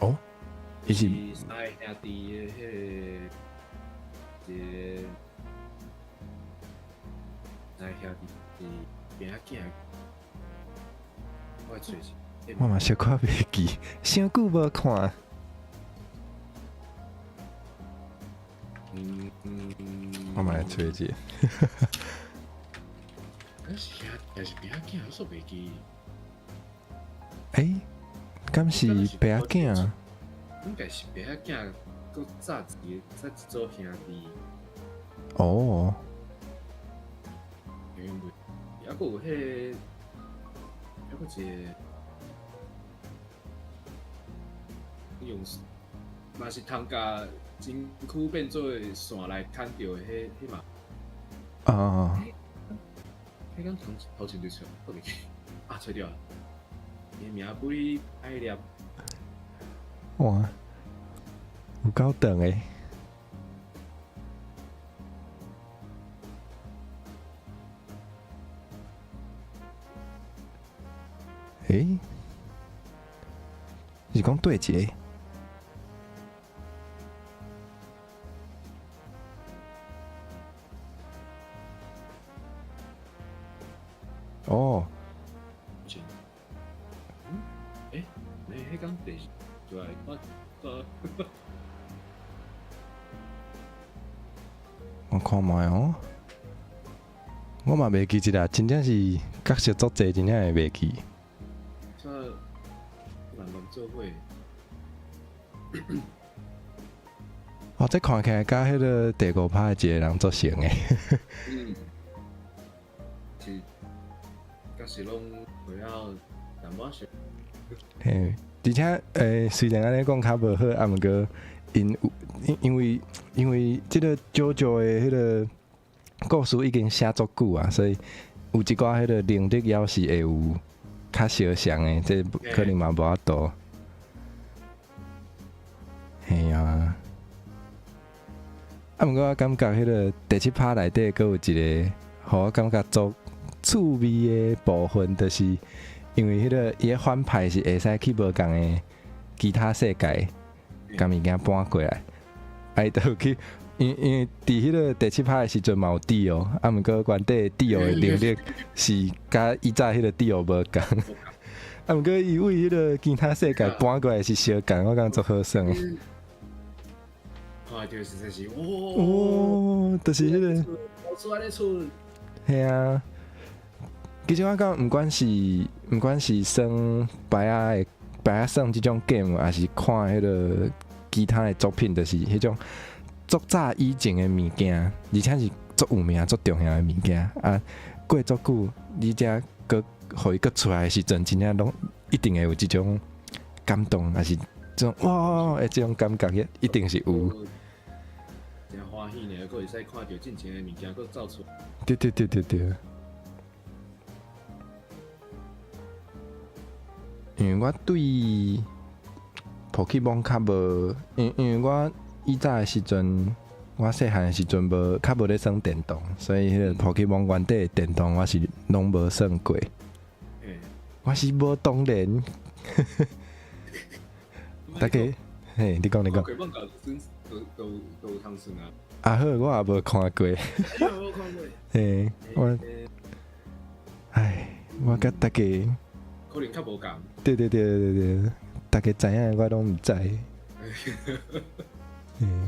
哦，伊是三个兄弟的彼个一个三个兄弟是爸仔囝，我揣者。我嘛小可袂記，傷久無看。我嘛來揣者。敢是兄，抑是爸仔囝，我煞袂記。欸，敢是爸仔囝？應該是爸仔囝，閣早一個，早一組兄弟。哦。抑閣有彼个，抑閣一个，用嘛是通共身軀變做線來牽著的彼嘛。啊。彼工头前就出，倒去啊，揣著啊！伊名鬼爱念。哇，有够长的。欸？是讲对一个？哦。欸，你彼工第出来，我我看覓哦，我嘛袂记得啦，真正是角色足濟，真正會袂記。這人攏做伙。哦，這看起來佮彼个第五拍的一個人足像的。嗯，是，角色攏比較淡薄仔像。嘿，而且雖然按呢講較無好，啊，毋過𪜶有因為這个 JoJo 的彼个故事已經寫足久啊，所以有一寡彼个能力抑是會有較相像的，這可能嘛無法度。嘿啊，啊，毋過我感覺彼个第七拍內底閣有一個，予我感覺足趣味的部分，就是因為彼个伊的反派是會使去無仝的其他世界，共物件搬過來，啊，伊就有去，因為佇彼个第七拍的時陣嘛有迪奧，啊，毋過原底迪奧的能力是佮以早彼个迪奧無仝，啊，毋過伊為彼个其他世界搬過來是相仝，我感覺足好耍。看著實在是，哇！哦，就是彼个，出來咧出。嘿啊，其實我感覺，毋管是耍牌仔的牌仔耍這種 game，抑是看彼个其他的作品，就是彼種足早以前的物件，而且是足有名、足重要的物件啊。過足久，你才閣予伊閣出來的時陣，真正攏一定會有這種感動，抑是這種哇的這種感覺，一定是有。真歡喜呢，閣會使看著進前的物件閣走出。對對對對對。因為我對寶可夢較無，因為我以早的時陣，我細漢的時陣無較無咧耍電動，所以彼个寶可夢原底的電動我是攏無耍過。我是無當然。大家，嘿，你講你講。都有通耍啊！啊好，我也無看過。你也無看過。嘿，我，唉，我佮大家可能較無仝。對對對對對，大家知影我攏毋知。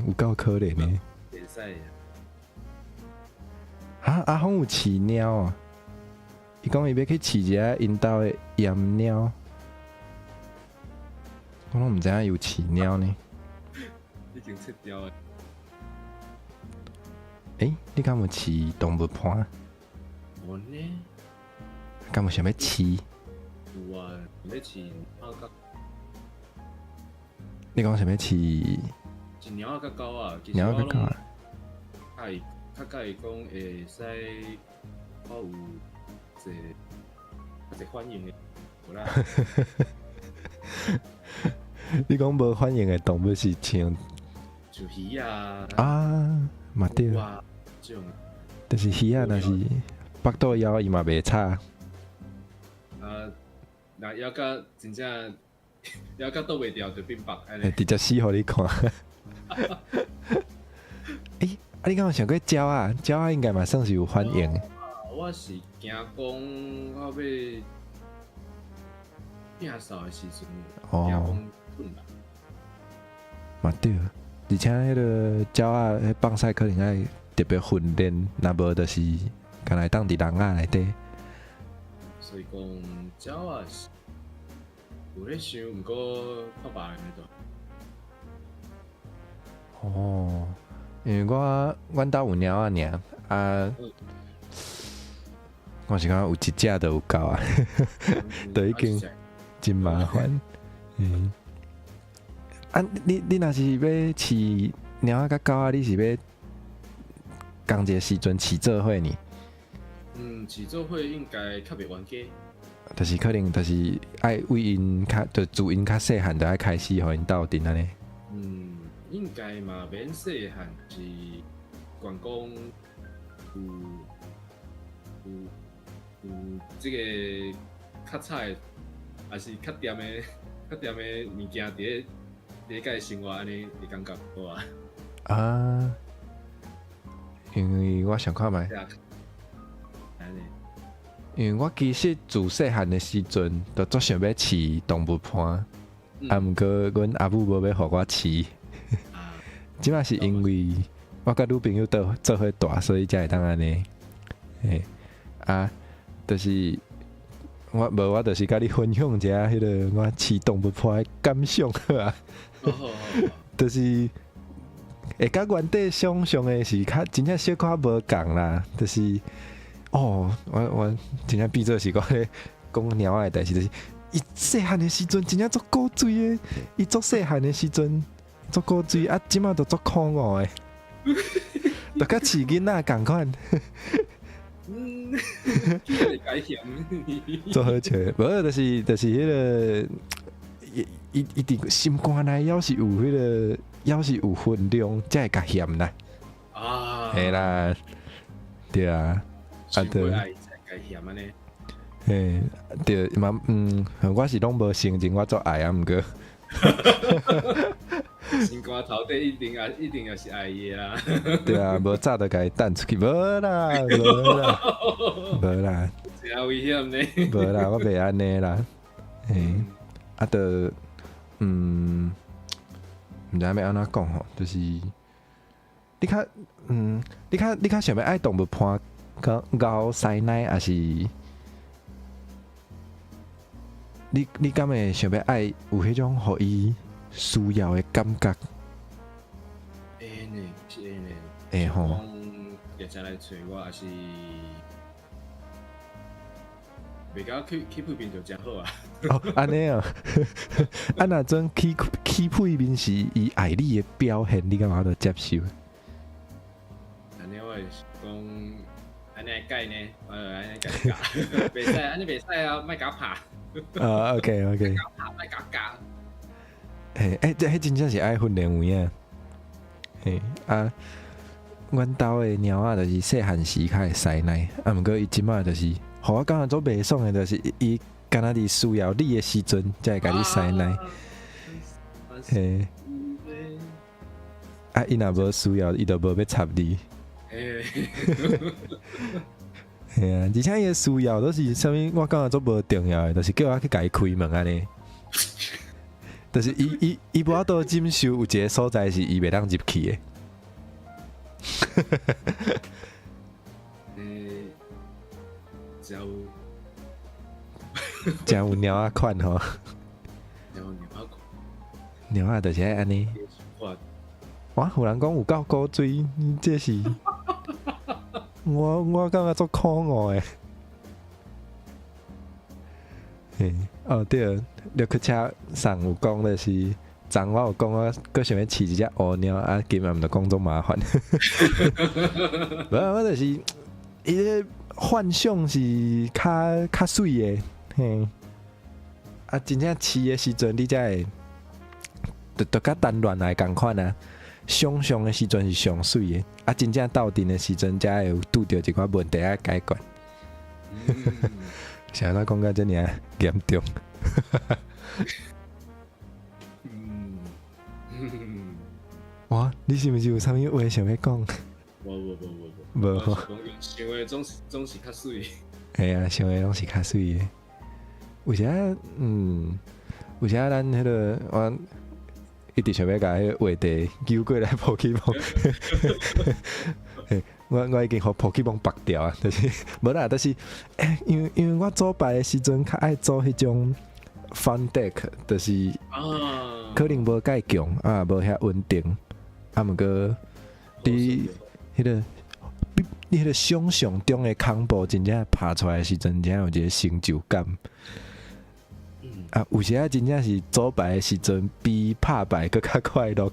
有夠可憐的。會使。哈，阿峰有飼貓啊！伊講伊欲去飼一隻𪜶兜的閹貓，我攏毋知影伊有飼貓呢。已經切掉了。欸，你敢有飼動物伴？我呢？敢有想欲飼？有啊，欲飼貓佮。你講想欲飼？是貓仔佮狗仔，貓仔佮狗仔。較佮意講會使，我有一個反應的，無啦。你講無反應的動物是像？像魚仔。啊，嘛對。這種。就是魚仔，若是腹肚枵，伊嘛袂吵。啊，若枵甲真正枵甲擋袂牢，就變腹按呢。直接死予你看。欸，啊，你敢有想過鳥仔？鳥仔應該嘛算是有反應。我是驚講我欲摒掃的時陣，驚講糞啦。嘛對，而且彼个鳥仔，彼放屎可能愛特別訓練，若無就是干焦當佇籠仔內底。所以講鳥仔是有咧想，毋過看別人的。哦，因為阮兜有貓仔爾啊，我是感覺有一隻就有夠啊，就已經真麻煩。嗯，啊，你若是欲飼貓仔佮狗仔，你是欲仝一个時陣飼做伙呢？嗯，飼做伙應該較袂冤家。就是可能就是愛為𪜶較，就自𪜶較細漢就愛開始予𪜶鬥陣按呢。嗯，應該嘛免細漢，是懸講有這個較吵的，抑是較恬的物件佇咧共伊生活按呢的感覺好啊。啊，因為我想看覓。按呢。因為我其實自細漢的時陣，就足想欲飼動物伴，啊，毋過阮阿母無欲予我飼。這馬是因為我佮女朋友做伙大，所以才會當按呢。嘿，啊，就是我無，我就是佮你分享一下彼个我飼動物伴的感想好啊。就是會佮原底想象的是較真正小可無仝啦，就是哦，我真正變做是講咧講貓仔的代誌，就是伊細漢的時陣真正足古錐的，伊足細漢的時陣足古錐，啊，這馬就足可愛的，就佮飼囡仔仝款。嗯，足好笑，無就是彼个，伊伊伊佇心肝內猶是有彼个，猶是有分量，才會較嫌啦。啊，嘿啦，對啊，啊對，才會嫌按呢。嘿，對嘛，嗯，我是攏無承認我足愛啊，毋過。心肝頭底一定也是愛伊的啦。對啊，無早就共伊擲出去，無啦，無啦，無啦。真危險呢。無啦，我袂按呢啦。嘿，啊，就，嗯，毋知欲按怎講吼，就是你較想欲愛動物伴𠢕師奶，抑是你敢會想欲愛有彼種予伊需要的感覺？會呢，是會呢。會吼。講常常來揣我，抑是袂共起屁面就誠好啊。哦，按呢哦，啊若陣起屁面是伊愛你的表現，你敢有法度接受？按呢我會講，按呢改呢，按呢改教，袂使，按呢袂使啊，莫共我拍。啊，OK OK。莫共我拍，莫共我教。嘿，欸，這彼真正是愛訓練有影。嘿，啊，阮兜的貓仔就是細漢時較會師奶，啊，毋過伊這馬就是，予我感覺足袂爽的，就是伊敢若佇需要你的時陣，才會共你師奶。嘿，啊，伊若無需要，伊就無欲插你。嘿啊，而且伊的需要都是啥物？我感覺足無重要的，就是叫我去共伊開門按呢。就是伊無法度忍受有一个所在是伊袂當入去的。欸，真有，真有貓仔款吼。真有貓仔款。貓仔就是愛按呢。哇！有人講有夠古錐，這是我感覺足可愛的。嘿，哦對，綠殼車上有講的是，昨我有講我閣想欲飼一隻烏貓，啊，今仔毋著講足麻煩。無，我就是伊个幻想是較媠的，嘿。啊，真正飼的時陣，你才會，就佮談戀愛仝款啊。想象的時陣是上媠的，啊，真正鬥陣的時陣，才會有拄著一寡問題愛解決。是按怎講甲這爾嚴重？哇！你是毋是有啥物話想欲講？無無無無無。無。想的總是較媠。嘿啊，想的攏是較媠的。有時嗯，有時咱彼个我一直想欲共彼个話題揪過來寶可夢。我已經予寶可夢縛掉啊，就是無啦，就是，欸，因為我組牌的時陣較愛組彼種 fun deck，就是可能無蓋強啊，無遐穩定，啊，毋過佇彼个你彼个想象中的 combo 真正拍出來的時陣，真正有一個成就感。啊，有時啊，真正是組牌的時陣比拍牌閣較快樂。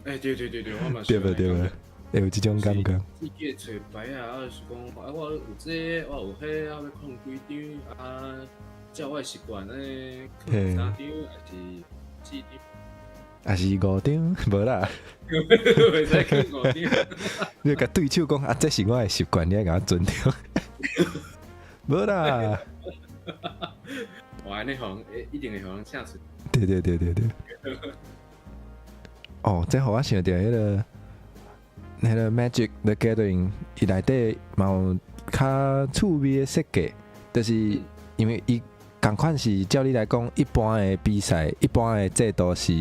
欸，對對對對，我嘛對無對無。會有這種感覺。自己揣牌仔，啊是講啊，我有這個，我有彼個，啊欲囥幾張，啊，照我習慣咧，囥三張，還是四張，還是五張，無啦。袂使囥五張。你共對手講啊，這是我的習慣，你愛共我尊重。無啦。我按呢予人，一定會予人請出。對對對對對。哦，這予我想著彼個 Magic the Gathering，伊內底嘛有較趣味的設計，就是因為伊仝款是照理來講，一般的比賽，一般的制度是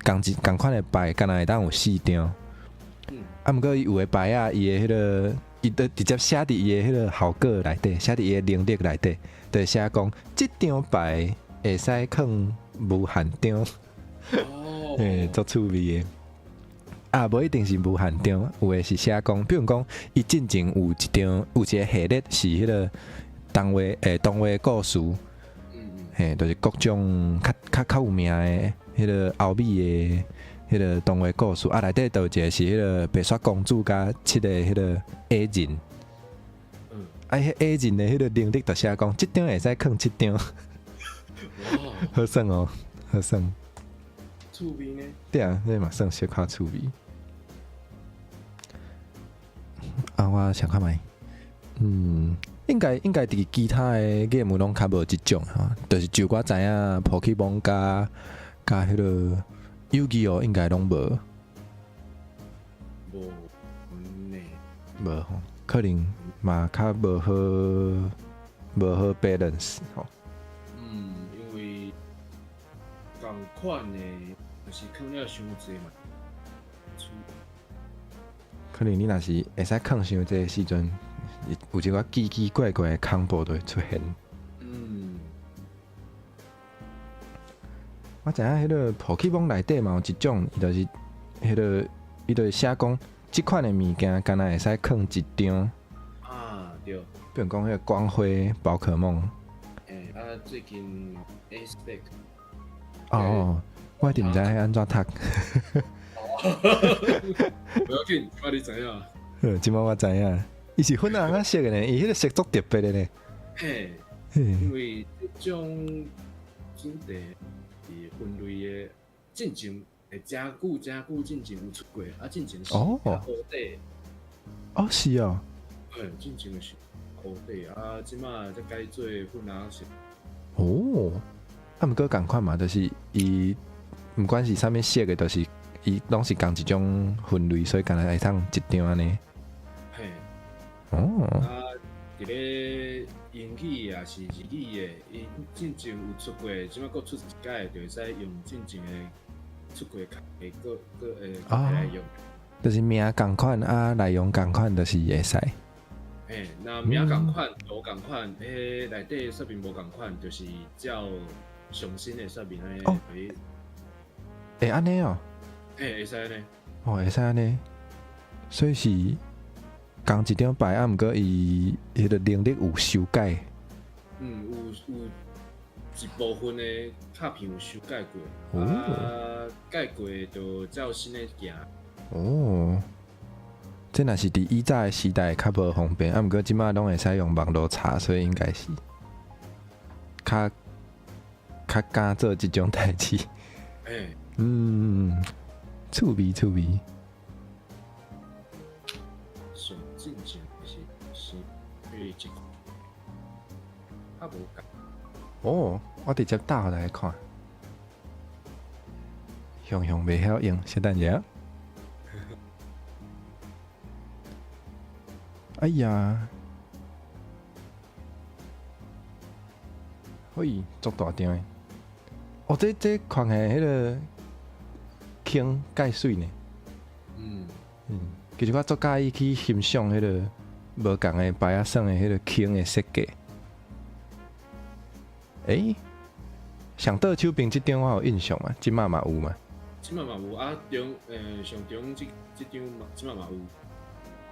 仝款的牌，敢若會當有四張。啊，毋過伊有的牌仔，伊的彼個，伊就直接寫佇伊的彼個效果內底，寫佇伊的能力內底，就寫講這張牌會使囥無限張。嘿，足趣味的。啊，無一定是無限張，有的是寫講，比如講，伊進前有一張，有一個系列是彼個動畫故事，嘿，就是各種較有名的彼個歐美的彼個動畫故事，啊，內底就有一個是彼個白雪公主佮七个彼個矮人，啊，彼矮人的彼個能力就寫講，這張會使囥七張，好耍哦，好耍。趣味呢？對啊，這嘛算小可趣味。啊，我想看覓，應該佇其他的 game 攏較無這種吼，就是就我知影，寶可夢佮彼个遊戯王應該攏無。無呢？無吼，可能嘛較無好 balance 吼。嗯，因為仝款的，就是囥了傷濟嘛。可能你若是會使囥傷濟的時陣，有一寡奇奇怪怪的 combo 就會出現。我知影彼个寶可夢內底嘛有一種，伊就是彼个，伊就是寫講，這款的物件敢若會使囥一張。啊，對。比如講彼个光輝寶可夢。欸，啊，最近 ACE SPEC。哦，我一直毋知彼按怎讀。無要緊，這擺你知影。好，這擺我知影，伊是粉紅仔色的呢，伊彼個色足特別的呢。嘿，因為這種主題是分類的，進前會誠久誠久進前有出過，啊，進前是烏底。哦，是哦。嘿，進前是烏底，啊，這擺才改做粉紅色。哦，啊，毋過仝款嘛，就是伊毋管是啥物色的，就是伊攏是仝一種分類，所以敢若會當一張按呢。嘿。哦。啊，佇咧英語也是日語的，𪜶進前有出過，這擺閣出一擺，就會使用進前的出過卡，會閣會來用。就是名仝款啊，內容仝款，就是會使。嘿，若名仝款、圖仝款，彼內底說明無仝款，就是照上新的說明按呢。會按呢哦。嘿，會使按呢。哦，會使按呢，所以是仝一張牌，啊，毋過伊彼個能力有修改。嗯，有一部分的卡片有修改過，啊，改過就照新的行。哦，這若是佇以早的時代較無方便，啊，毋過這擺攏會使用網路查，所以應該是較敢做這種代誌。嗯，趣味趣味。上進前是為這較無仝。哦，我直接打來看，雄雄袂曉用，先等下。哎呀，嘿，足大張的。哦，這款的彼个坑蓋媠呢。其實我足佮意去欣賞彼个無仝的牌仔耍的彼个坑的設計。欸，上倒手邊這張我有印象啊，這擺嘛有嘛？這擺嘛有啊，中上中這張嘛，這擺嘛有。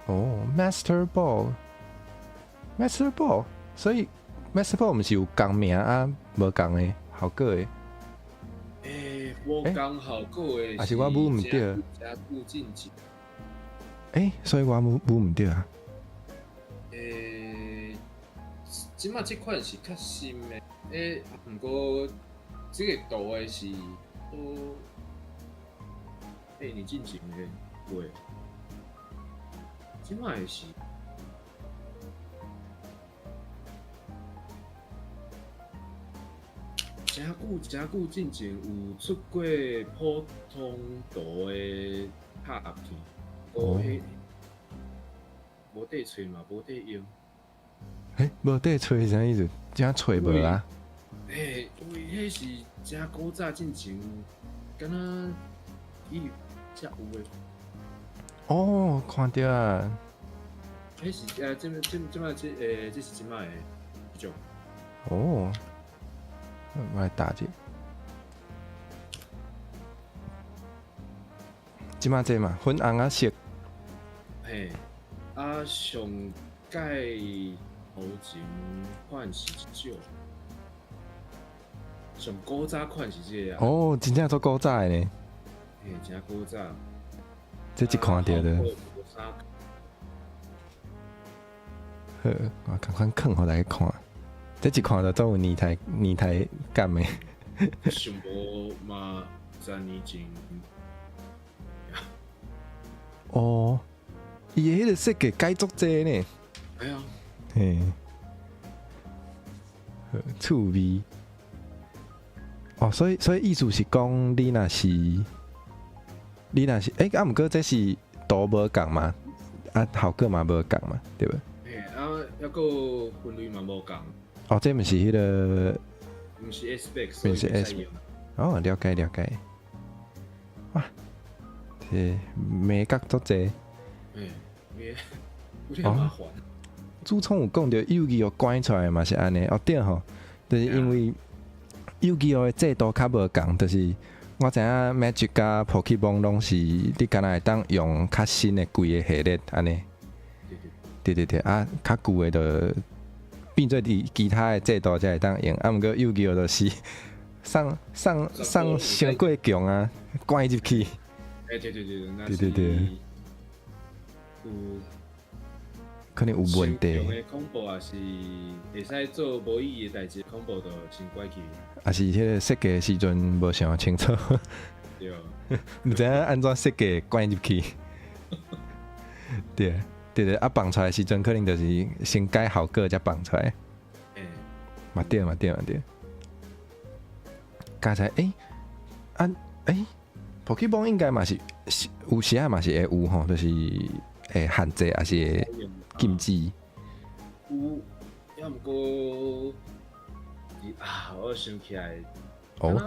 哦，Master Ball，Master Ball，所以 Master Ball 毋是有仝名啊，無仝的效果的。欸，無仝效果的。還是我舞毋對？誠久進前。欸，所以我無毋對啊。欸，這馬這款是較新的，欸，毋過這個圖的是都8年進前的畫。這馬的是誠久誠久進前有出過普通圖的卡片，哦，彼無得揣嘛，無得用。欸，無得揣啥意思？這揣無啊？欸，因為彼是誠古早進前，敢若伊才有的。哦，看著啊！彼是啊，這這這擺這欸，這是這擺的這種。哦，我來打者。這擺這嘛，粉紅仔色。嘿，啊，上蓋頭前款是這種，上古早款是這個啊。哦，真正足古早的呢。嘿，真古早。這一看著就。好，我趕快囥予大家看。這一看就足有年代年代感的。想無嘛，10年前。哦，伊的彼個設計改足濟呢。哎呀。嘿。趣味。哦，所以所以意思是講，你若是，你若是，欸，啊，毋過這是圖無仝嘛，啊，效果嘛無仝嘛，對無？嘿，啊，抑閣分類嘛無仝。哦，這毋是彼個，毋是 S-Spec，毋是 S。哦，了解了解。哇，這眉角足濟。嘿，有點麻煩。主創有講著遊戯王關出來嘛是按呢，哦對吼，就是因為遊戯王的制度較無仝，就是我知影 Magic 佮 Pokemon 攏是你敢若會當用較新的規個系列按呢。對對對，啊，較舊的就變做佇其他的制度才會當用，啊，毋過遊戯王就是送送送傷過強啊，關入去。欸，對對對，對對對，有可能有問題。用的恐怖也是會使做無意義的代誌，恐怖就先關去。也是彼個設計的時陣無想清楚。對。毋知影按怎設計關入去。對對對，啊放出來時陣可能就是先改效果才放出來。欸。嘛對嘛對嘛對。剛才欸，啊欸，Pokemon 應該嘛是有時仔嘛是會有吼，就是會限制還是會禁止。有，抑毋過，啊，我想起來，哦，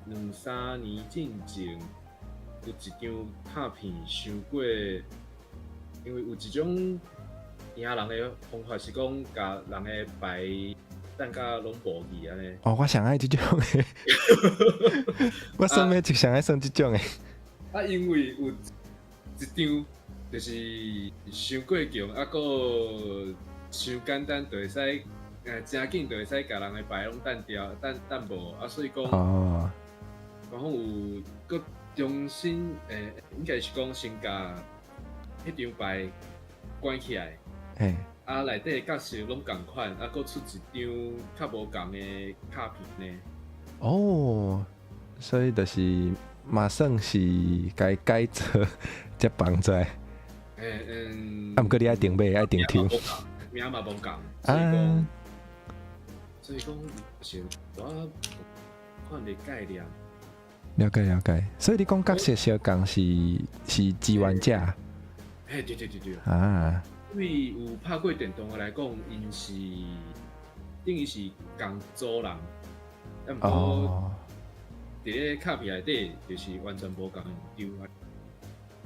兩三年進前有一張卡片傷過，因為有一種贏人的方法是講，共人的牌等甲攏無去按呢。哦，我上愛這種的，我算 Magic 上愛算這種的。啊，因為有一張就是傷過強，啊，閣傷簡單，就會使，誠緊就會使共人的牌攏擲掉，擲擲無，啊，所以講，哦，然後有閣重新，欸，應該是講先共彼張牌關起來，嘿，啊，內底的角色攏仝款，啊，閣出一張較無仝的卡片呢。哦，所以就是嘛算是共改造才放出來。欸嗯，啊，毋過你愛定買，愛定抽。名嘛無仝，所以講，所以講是我款的概念。了解了解，所以你講角色相仝是是支援者。嘿，對對對對。啊。因為有拍過電動的來講，𪜶是等於是仝組人，啊，毋過佇咧卡片內底就是完全無仝張。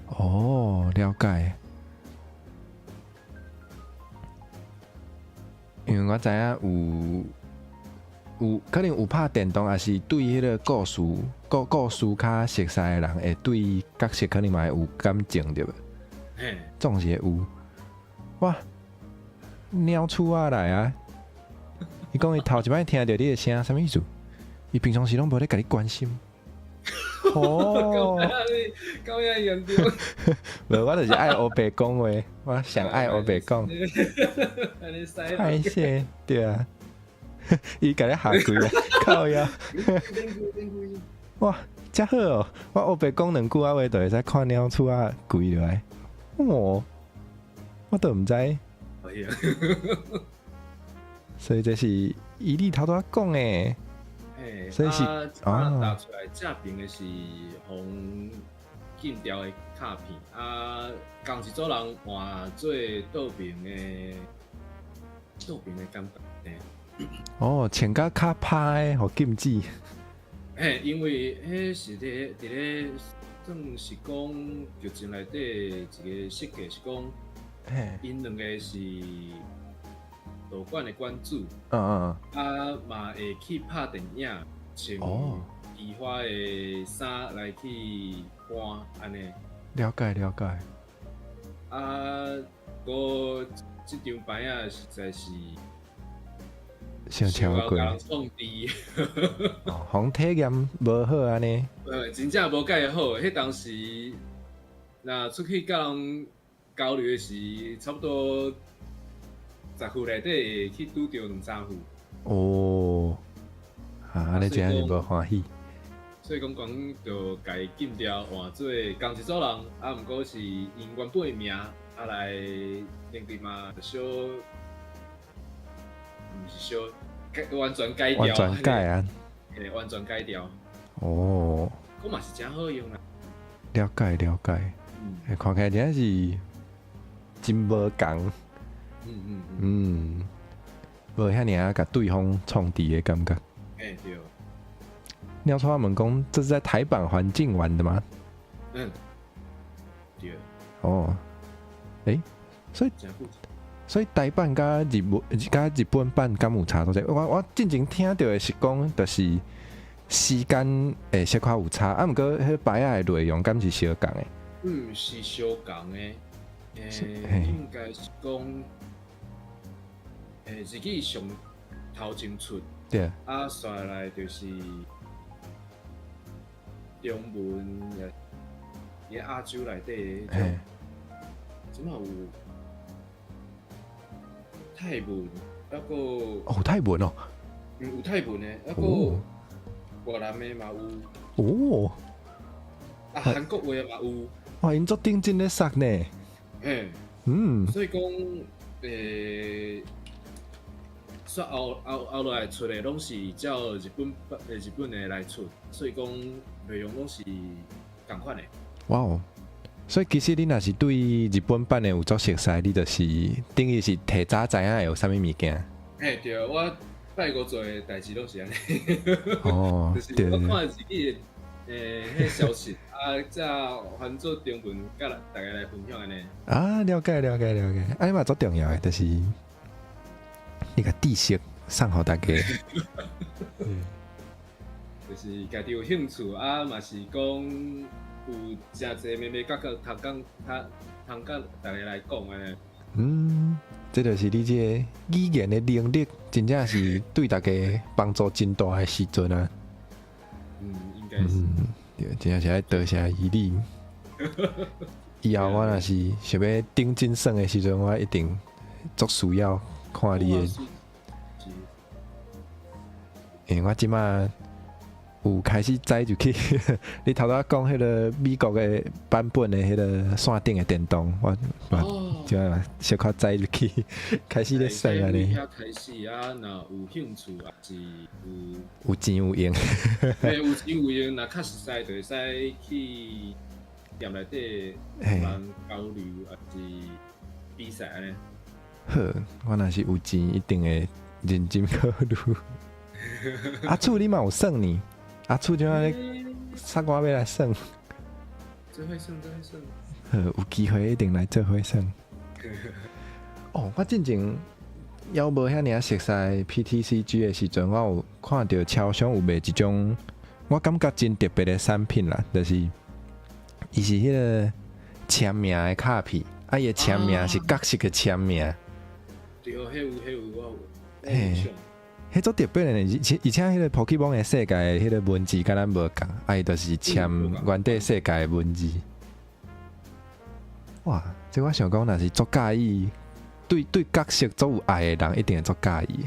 哦，了解。因為我知影有有可能有拍電動，抑是對彼個故事故故事較熟悉的人，會對角色可能嘛會有感情對無？嘿，總是會有。哇，貓鼠仔來啊！伊講伊頭一擺聽著你的聲，啥物意思？伊平常時攏無咧共你關心。哦，講遐嚴重。無，我就是愛烏白講話，我上愛烏白講。歹勢，對啊，伊共你下跪啊，靠腰。哇，遮好哦！我烏白講兩句仔話，就會使看鳥鼠仔跪落來。哦，我都毋知。所以這是伊你頭拄仔講的。所以是啊，打出來正爿的是予禁掉的卡片，啊，仝一組人換做倒爿的倒爿的感覺。哦，穿甲較歹的，予禁止。嘿，因為彼是佇咧算是講劇情內底一個設計是講，𪜶兩個是道館的館主，啊嘛會去拍電影，穿奇花的衫來去搬按呢。了解了解。啊，閣這張牌仔實在是傷超過。創治。哦，予體驗無好按呢。真正無蓋好，彼當時若出去佮人交流的時，差不多10副內底會去拄著兩三副。哦，啊，按呢真是無歡喜。所以講講就共伊禁掉，換做仝一組人，啊，毋過是用原本的名，啊來認定嘛，小，毋是小，改完全改掉，完全改啊，嘿，完全改掉。哦，閣嘛是誠好用啦。了解了解，嗯，看起來真是真無仝。無遐爾啊，共對方創治的感覺。欸，對。鳥鼠問講，這是在台版環境玩的嗎？嗯，對。哦，欸，所以台版佮日本版敢有差多濟？我進前聽著的是講，就是時間會小可有差，啊，毋過彼牌仔的內容敢是相仝的？嗯，是相仝的，欸，應該是講，欸，日語上頭前出，啊，紲來就是中文，也亞洲內底的，這馬有泰文，抑閣哦，泰文哦，嗯，有泰文的，抑閣越南的嘛有，啊，韓國話嘛有，哇，𪜶足認真咧說呢，嘿，所以講，欸，煞後後來出的攏是照日本的來出，所以講內容攏是仝款的。哇哦！所以其實你若是對日本版的有足熟悉，你就是等於是提早知影會有啥物物件。嘿，對，我拜五做的代誌攏是按呢。就是我看日語的彼消息，啊，才翻做中文，佮大家來分享按呢。啊，了解了解了解，按呢嘛足重要的，就是你共知識送予大家。就是家己有興趣啊，嘛是講有誠濟眉眉角角，通講通佮大家來講按呢。嗯，這就是你這個語言的能力，真正是對大家幫助真大的時陣啊。嗯，應該是。嗯，對，真正是愛多謝伊你。以後我若是想欲頂真耍的時陣，我一定足需要看你的。因為我這馬有開始知入去，你頭拄仔講彼個美國的版本的彼個線頂的電動，我就小可知入去，開始咧耍按呢。遐開始啊，若有興趣抑是有有錢有閒，嘿，有錢有閒，若較熟似就會使去店內底人交流，抑是比賽按呢。好，我若是有錢，一定會認真考慮。阿厝你嘛有耍呢？阿厝這擺咧，捒我欲來耍。做伙耍，做伙耍。好，有機會一定來做伙耍。哦，我進前猶無遐爾啊熟悉 PTCG 的時陣，我有看著超商有賣一種，我感覺真特別的產品啦，就是伊是彼個簽名的卡片，啊，伊的簽名是角色的簽名。對，彼有彼有我有。嘿。彼足特別的，而且彼个寶可夢的世界的彼個文字佮咱無仝，啊伊就是簽原底世界的文字。哇！這我想講，若是足佮意，對角色足有愛的人，一定會足佮意。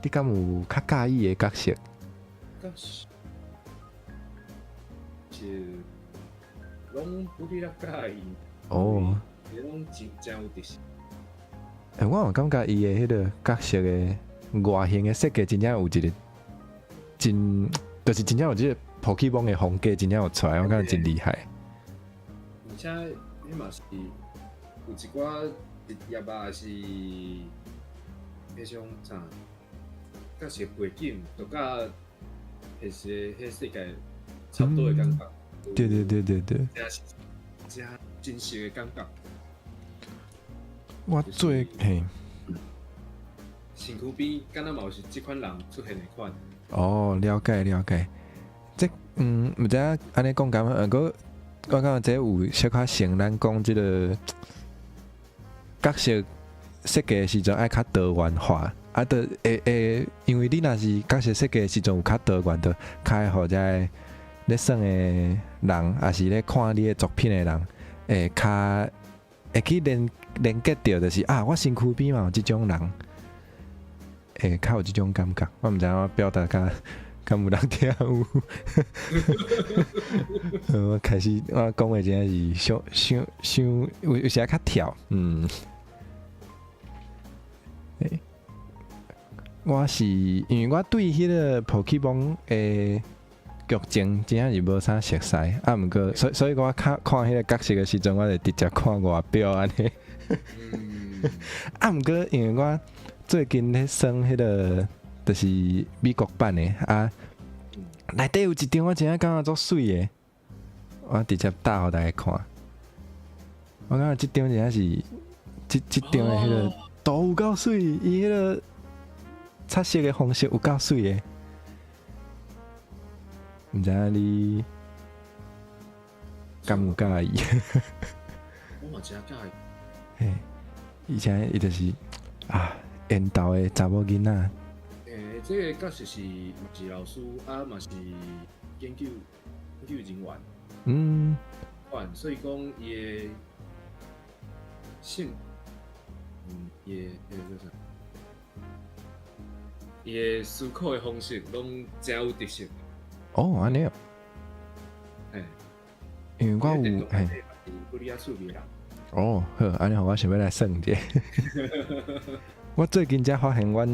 你敢有較佮意的角色？角色是攏不比較佮意。攏真真有特色。欸，我有感覺伊的彼個角色的外形的設計，真正有一個真，就是真正有這個寶可夢的風格，真正有出來，我感覺真厲害。而且，彼嘛是有一寡職業啊，是彼種啥角色背景，都佮彼時彼世界差不多的感覺。真真實的感覺。我最嘿，身軀邊敢若嘛有是這款人出現的款。哦，了解了解。這毋知影按呢講敢好，閣我感覺這有小可像咱講這个角色設計的時陣愛較多元化，啊，就會會，因為你若是角色設計的時陣有較多元，就較會予這个咧耍的人，抑是咧看你的作品的人，會較會去連結著，就是啊，我身軀邊嘛有這種人，會較有這種感覺。我毋知影我表達敢敢有人聽有。我開始我講的真正是傷傷傷有時較跳，嗯。欸，我是因為我對彼个寶可夢的劇情真正是無啥熟似，啊，毋過所以我看看彼个角色的時陣，我就直接看外表按呢。啊，毋過因為我最近咧耍彼个就是美國版的啊，內底有一張我真正感覺足媠的，我直接打予大家看。我感覺這張真正是這張的彼个圖有夠媠，伊彼个彩色的方式有夠媠的。毋知影你敢有佮意？我嘛真佮意。嘿，而且伊就是啊，緣投的查某囡仔。欸，這个角色是嘛是老師啊，嘛是研究人員。款，所以講伊的性，伊的彼个叫啥？伊的思考的方式攏誠有特色。哦，按呢哦。嘿。因為我有嘿。哦，好，按呢予我想欲來算一下。我最近才發現，阮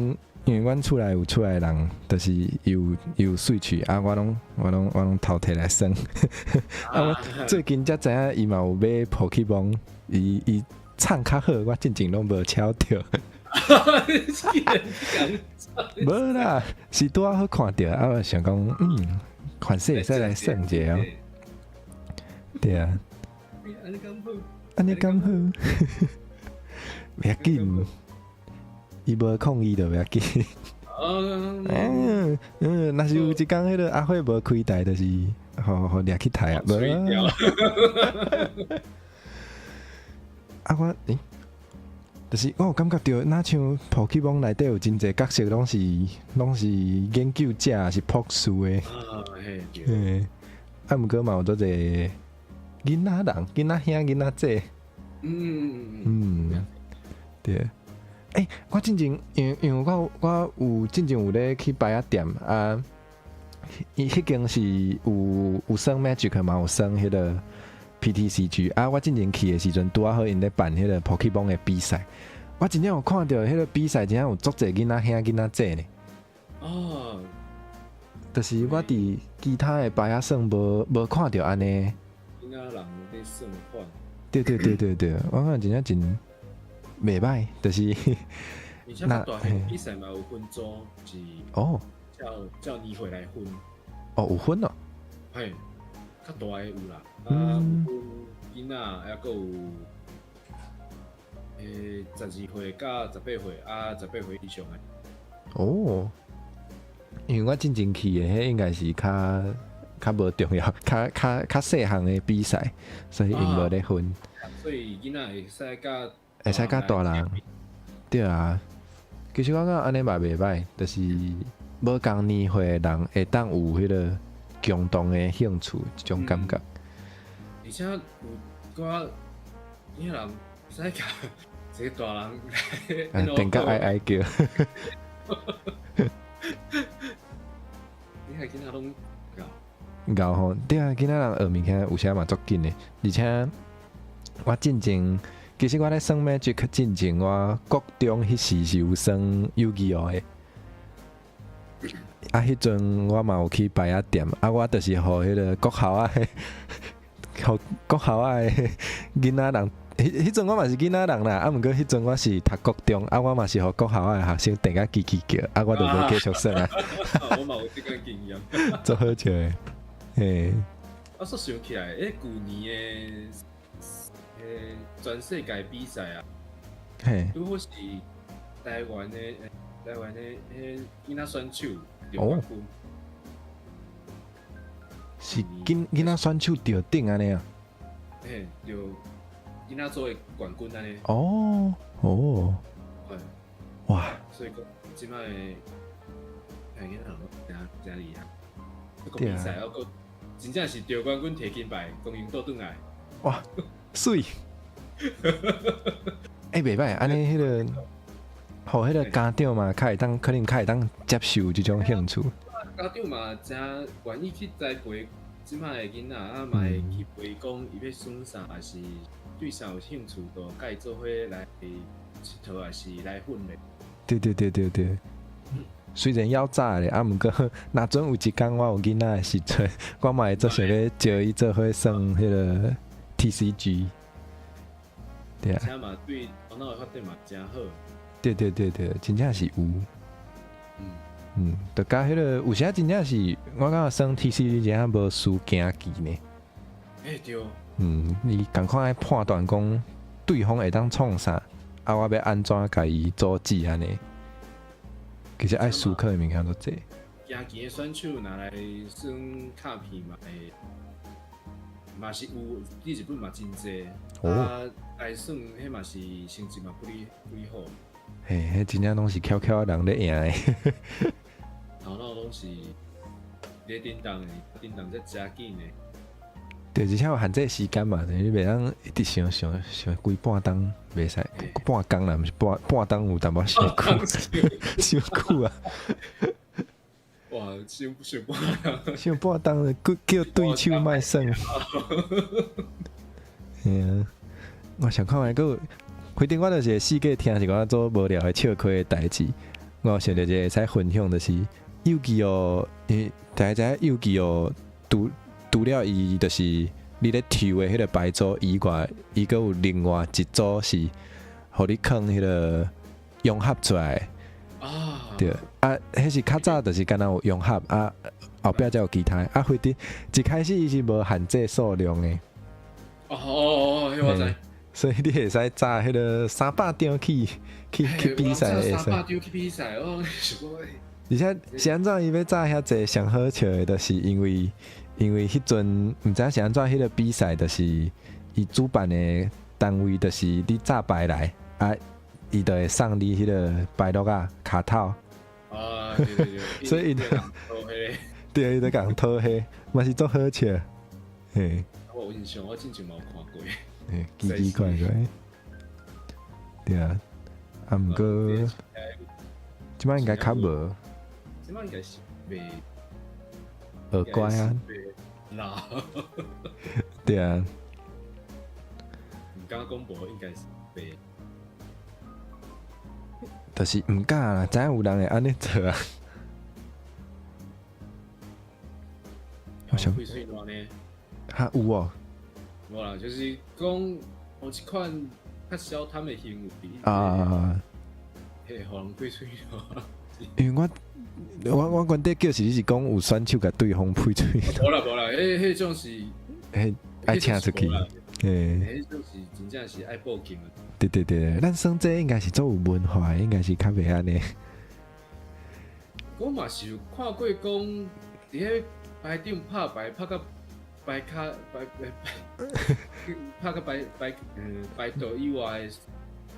因為阮厝內有厝內人，就是伊有 Switch 啊，我攏偷提來耍。啊，我最近才知影伊嘛有買寶可夢，伊唱較好，我進前攏無巧著。無啦，是拄仔好看著，啊，我想講，款式會使來耍一下哦。對啊。按呢敢好？按呢敢好？袂要緊，伊無抗議就袂要緊。若是有一工彼个阿火無開台，就是予掠去刣啊，無啦。啊，我欸，就是我有感覺著，若像寶可夢內底有真濟角色，攏是研究者，是博士的。啊，嘿，對。嘿，啊，毋過嘛有足濟囡仔人、囡仔兄、囡仔姐。對。欸，我進前因為我有進前有咧去牌仔店啊，伊彼間是有耍 Magic 嘛，有耍彼个 PTCG 啊。我進前去的時陣，拄仔好𪜶咧辦彼个寶可夢的比賽，我真正有看著彼个比賽，真正有足濟囡仔兄、囡仔姐呢。就是我佇其他的牌仔耍無看著按呢。囡仔人咧耍款。對對對對對，我感覺真正真袂歹，就是。而且較大型比賽嘛有分組，是照年歲來分。哦，有分哦。嘿，較大的有啦，啊，有分囡仔，抑閣有12歲佮18歲，啊，18歲以上的。哦，因為我進前去的，彼應該是較無重要，較細項的比賽，所以𪜶無咧分。所以囡仔會使佮會使佮大人，對啊，其實我感覺按呢嘛袂䆀，就是無仝年歲的人會當有彼個共同的興趣，這種感覺。而且有寡囡仔人使共一個大人啊，電甲哀哀叫。你看囡仔攏𠢕吼，對啊，囡仔人學物件有時嘛足緊的，而且我進前其實我咧耍 Magic 進前，我國中彼時是有耍遊戯王的。啊，彼陣我嘛有去牌仔店，啊，我就是予彼個國校仔，予國校仔的囡仔人，彼陣我嘛是囡仔人啦，啊，毋過彼陣我是讀國中，啊，我嘛是予國校仔的學生電甲吱吱叫，啊，我就無繼續耍啊。我嘛有這個經驗。足好笑的，嘿。我煞想起來，舊年的，全世界比賽啊，拄好是台灣的彼囡仔選手得冠軍。是囡仔選手得頂按呢啊？嘿，著囡仔組的冠軍按呢。哦哦，哇！所以講，這擺的囡仔人誠誠厲害。這個比賽，啊，閣真正是得冠軍提金牌，光榮倒轉來。哇，媠！欸，袂䆀，按呢彼個，予彼個家長嘛，較會當可能較會當接受這種興趣。家長嘛誠願意去栽培這擺的囡仔，啊嘛會去陪講伊欲耍啥，抑是對啥有興趣，就共伊做伙來𨑨迌，抑是來訓練。對對對對對。雖然猶早咧，啊，毋過若準有一工我有囡仔的時陣，我嘛會足想欲招伊做伙耍彼個 TCG。對啊。而且嘛，對頭腦的發展嘛誠好。對對對對，真正是有。就佮彼個有時真正是，我感覺耍 TCG 真正無輸行棋呢。欸，對。你仝款愛判斷講對方會當創啥，啊，我欲按怎共伊阻止按呢？其實愛思考的物件足濟。行棋的選手若來耍卡片嘛會，嘛是有，佇日本嘛真濟。啊，來耍彼嘛是成績嘛不離不離好。嘿，彼真正攏是巧巧的人咧贏的。頭腦攏是咧叮當的，叮當才誠緊的。對，而且有限制時間嘛，你袂當一直想想想規半鐘袂使，半工啦，毋是半半鐘有淡薄傷久，傷久啊！哇，傷傷半鐘，傷半鐘就叫對手莫耍。嘿啊，我想看覓閣，反正我就是會四界聽一寡做無聊的笑詼的代誌。我有想著一個會使分享，就是遊戯王，因為大家知影遊戯王除了伊就是你咧抽的彼個牌組以外，伊閣有另外一組是予你囥彼個融合出來的。對，啊，彼是較早就是敢若有融合，啊，後壁才有其他。啊，反正一開始伊是無限制數量的。哦哦哦，彼我知。所以你會使紮彼個300張去比賽，會使。 300張去比賽，哦，想講。而且是按怎伊欲紮遐濟上好笑的，就是因為彼陣毋知影是按怎，彼個比賽就是伊主辦的單位，就是你紮牌來，啊，伊就會送你彼個牌橐仔卡套。啊，對對對。所以伊就對，伊就共討彼，嘛是足好笑。嘿。我有印象，我之前嘛有看過。嘿，奇奇怪怪。對啊，啊，毋過，這擺應該較無。這擺應該是袂。學乖啊。老。對啊。毋敢講無，應該是袂。就是毋敢啦，知影有人會按呢做啊。我想。哈有哦。無啦，就是講有一款較小貪的行為。啊。嘿，予人配喙瀾。因為我原底叫是你是講有選手共對方配喙。無啦無啦，彼種是，彼愛請出去，嘿，彼種是真正是愛報警的。對對對，咱耍這應該是足有文化的，應該是較袂按呢。我嘛是有看過講，佇彼牌頂拍牌拍甲牌跤牌牌拍甲牌牌牌桌以外的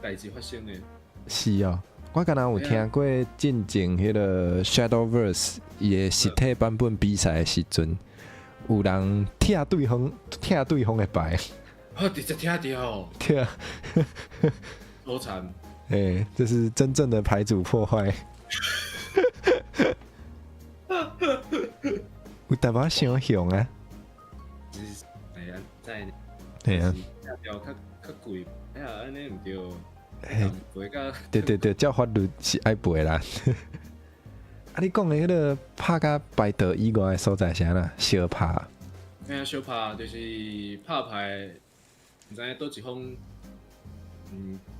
代誌發生的。是哦，我敢若有聽過進前彼个 Shadowverse 伊的實體版本比賽的時陣，有人拆對方拆對方的牌。啊，直接拆掉哦。對啊。好慘。欸，這是真正的牌組破壞。有淡薄仔傷雄啊。哎呀，在。對啊。拆掉較較貴，哎呀，按呢毋對。嘿，對對對，照法律是愛賠啦。啊，你講的彼个拍共牌桌以外的所在是按怎？相拍？嘿啊，相拍就是拍牌，毋知影佗一方，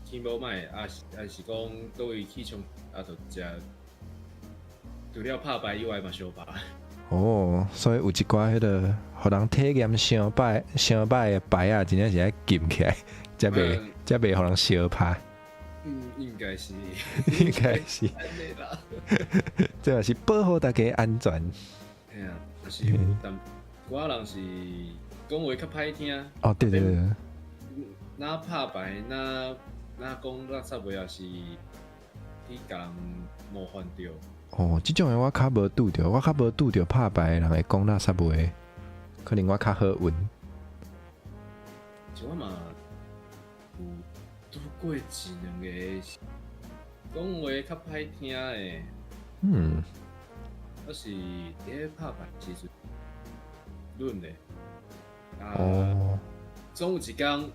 天無歹，啊是啊是講佗位去衝，啊就食。除了拍牌以外嘛，相拍。哦，所以有一寡彼个，予人體驗傷歹、傷歹的牌仔，真正是愛禁起來，才袂予人相拍。嗯，應該是，應該是，這嘛是保護大家安全。嘿啊，就是，但寡人是講話較歹聽。哦，對對對。若拍牌，若若講垃圾話，也是去共人冒犯著。哦，這種的我較無拄著，我較無拄著拍牌的人會講垃圾話，可能我較好運。像我嘛有拄過一兩個講話較歹聽的。我是佇咧拍牌時陣論的。哦。總有一工，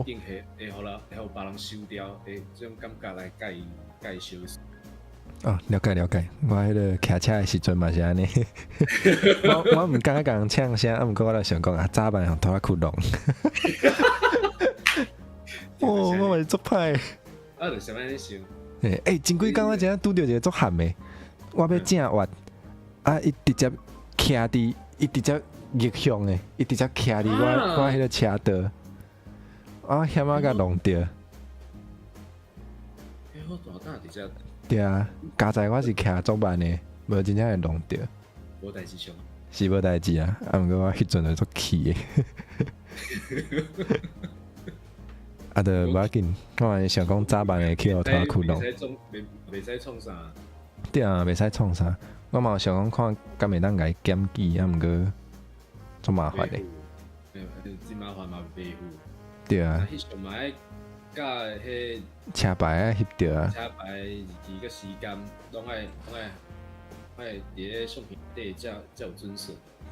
一定會會予人會予別人收掉，會這種感覺來共伊共伊相。哦，了解了解，我彼个騎車的時陣嘛是按呢，我毋敢共人嗆聲，啊，毋過我就想講啊，早晚予拖仔褲弄。哦，我嘛是足歹。啊，就是按呢想。欸，欸，前幾工我真正拄著一个足譀的，我欲正彎，啊，伊直接徛佇，伊直接逆向的，伊直接徛佇我彼个車道，我險仔共弄著。欸，好大膽直接。對啊，佳哉我是徛足慢的，無真正會弄著。無代誌上。是無代誌啊，啊，毋過我彼陣就足氣的。啊，著無要緊，我嘛是想講早晚會去予拖仔褲弄。袂使創啥？對啊，袂使創啥。我嘛有想講看敢會當共伊檢舉，啊，毋過足麻煩的。真麻煩嘛，袂赴。對啊。翕相嘛愛佮彼車牌愛翕著啊。車牌日期佮時間，攏愛攏愛愛佇咧相片底才才有準時。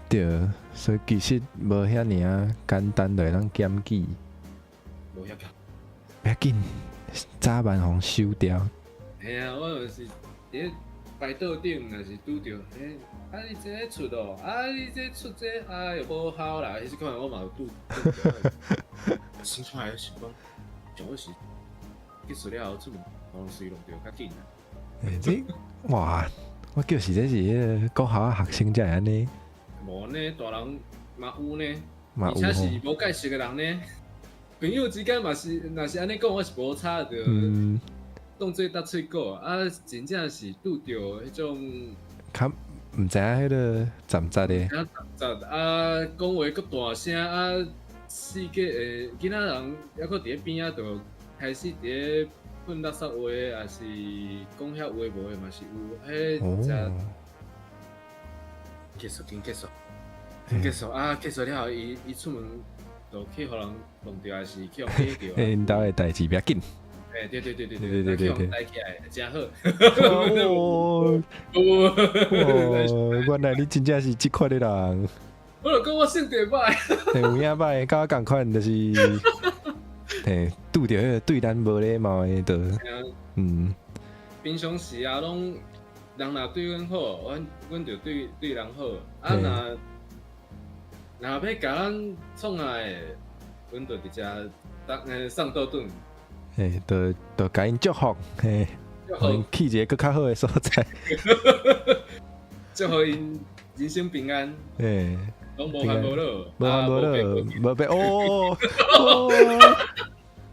對，所以其實無遐爾仔簡單就會當檢舉。無遐緊。欲緊，早晚予收掉。嘿啊，我就是佇咧牌桌頂，若是拄著，欸，啊你這个出哦，啊你這出這個，哎喲無效啦，彼種款我嘛有拄。生出來想講，上好是結束了後出門，予人隨弄著較緊啦。欸，這哇，我就是這是彼個國校學生才會按呢。無呢，大人嘛有呢，而且是無解釋的人呢。朋友之間嘛是，若是按呢講，我是無差著。當做搭喙鼓啊，真正是拄著彼種較毋知影彼个雜雜的。較雜雜啊，講話閣大聲啊，四界的囡仔人猶閣佇咧邊仔，就開始佇咧噴垃圾話，抑是講遐有的無的嘛是有，彼才結束，緊結束，緊結束啊！結束了後，伊伊出門就去予人弄著，抑是去予人著。欸，𪜶兜的代誌欲緊。欸，對對對對對對對對，帶起來真好。哦，哦，原來你真正是這款的人。我就講我性格歹。欸，有影歹，佮我仝款，就是，欸，拄著彼个對咱無禮貌的，就，嗯。平常時啊，攏人若對阮好，阮阮就對對人好。啊，若若欲共咱創啥的，阮就直接當送倒轉。欸，就就共𪜶祝福，嘿，予𪜶去一个閣較好的所在。祝福𪜶人生平安。欸，攏無煩無惱，無煩無惱，無變哦。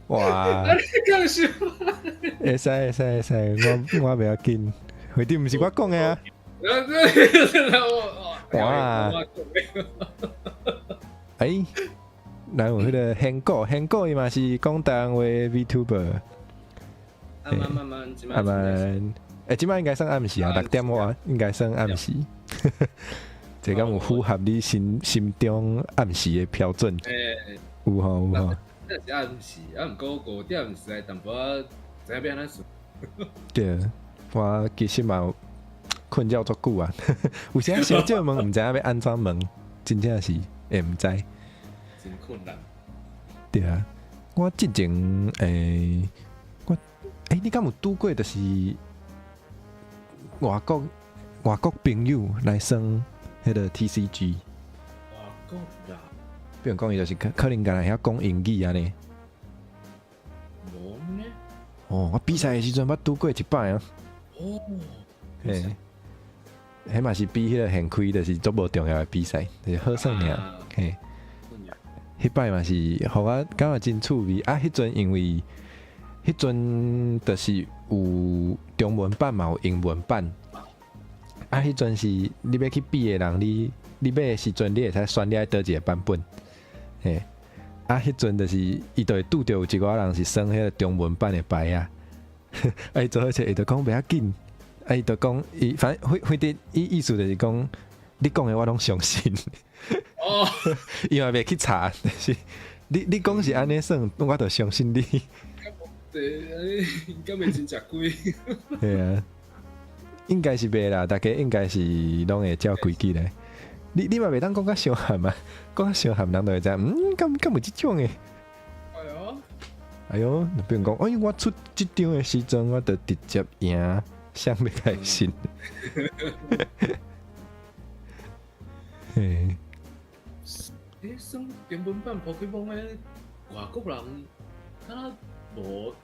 哇！啊，你講笑。會使會使會使，我我袂要緊，反正毋是我講的啊。哇！欸，咱有彼个顯果，顯果伊嘛是講台灣話 VTuber。暗暗暗暗，暗暗，欸，這擺應該算暗時啊，6點外應該算暗時。這敢有符合你心心中暗時的標準？欸，有吼有吼。這是暗時，啊，毋過5點實在淡薄仔，知影欲按怎算。對，我其實嘛有困擾足久啊，有時小少問毋知影欲按怎問，真正是會毋知。真困難。對啊，我之前欸，我欸，你敢有拄過就是外國朋友來耍彼个 TCG？外國人。比如講，伊就是可能干焦會曉講英語按呢。無呢。哦，我比賽的時陣捌拄過一擺啊。哦。嘿，彼嘛是比彼个現開，就是足無重要的比賽，就是好耍爾。嘿，彼擺嘛是予我感覺真趣味啊！彼陣因為彼陣就是有中文版嘛，有英文版。啊，彼陣是你欲去比的人，你買的時陣，你會使選你愛佗一个版本。嘿，啊，彼陣就是伊就會拄著有一寡人是耍彼个中文版的牌啊。啊，伊做伙伊就講袂要緊，啊，伊就講伊反正反正伊意思就是講，你講的我攏相信。哦，伊嘛袂去查，就是你講是按呢算，我就相信你。對，敢袂真食虧？對啊，應該是袂啦，大家應該是攏會照規矩來。你嘛袂當講甲傷譀啊，講甲傷譀人就會知，嗯，敢有這種的？哎喲，哎喲，比如講，哎，我出這張的時陣，我就直接贏，誰欲共信？嘿。欸，耍中文版 Pokemon 的外國人，敢若無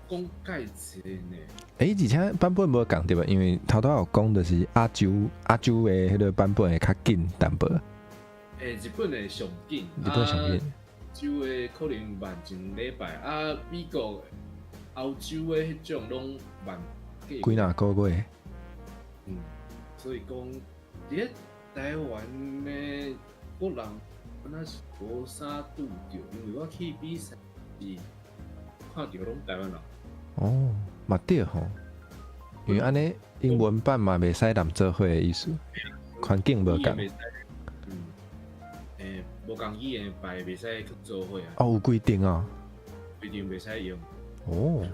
講蓋濟呢？欸，而且版本無仝對吧？因為頭拄仔有講，就是亞洲的彼个版本會較緊淡薄。欸，日本的上緊，日本上緊。亞洲的可能慢一禮拜，啊，美國、歐洲的彼種攏慢幾若個月。嗯，所以講，佇咧台灣的國人，敢若是無啥拄著，因為我去比賽是看著攏台灣人。哦，嘛對吼，因為按呢英文版嘛袂使連做伙的意思，環境無仝。嗯，欸，無仝語言牌袂使去做伙啊。哦，有規定哦。規定袂使用。哦，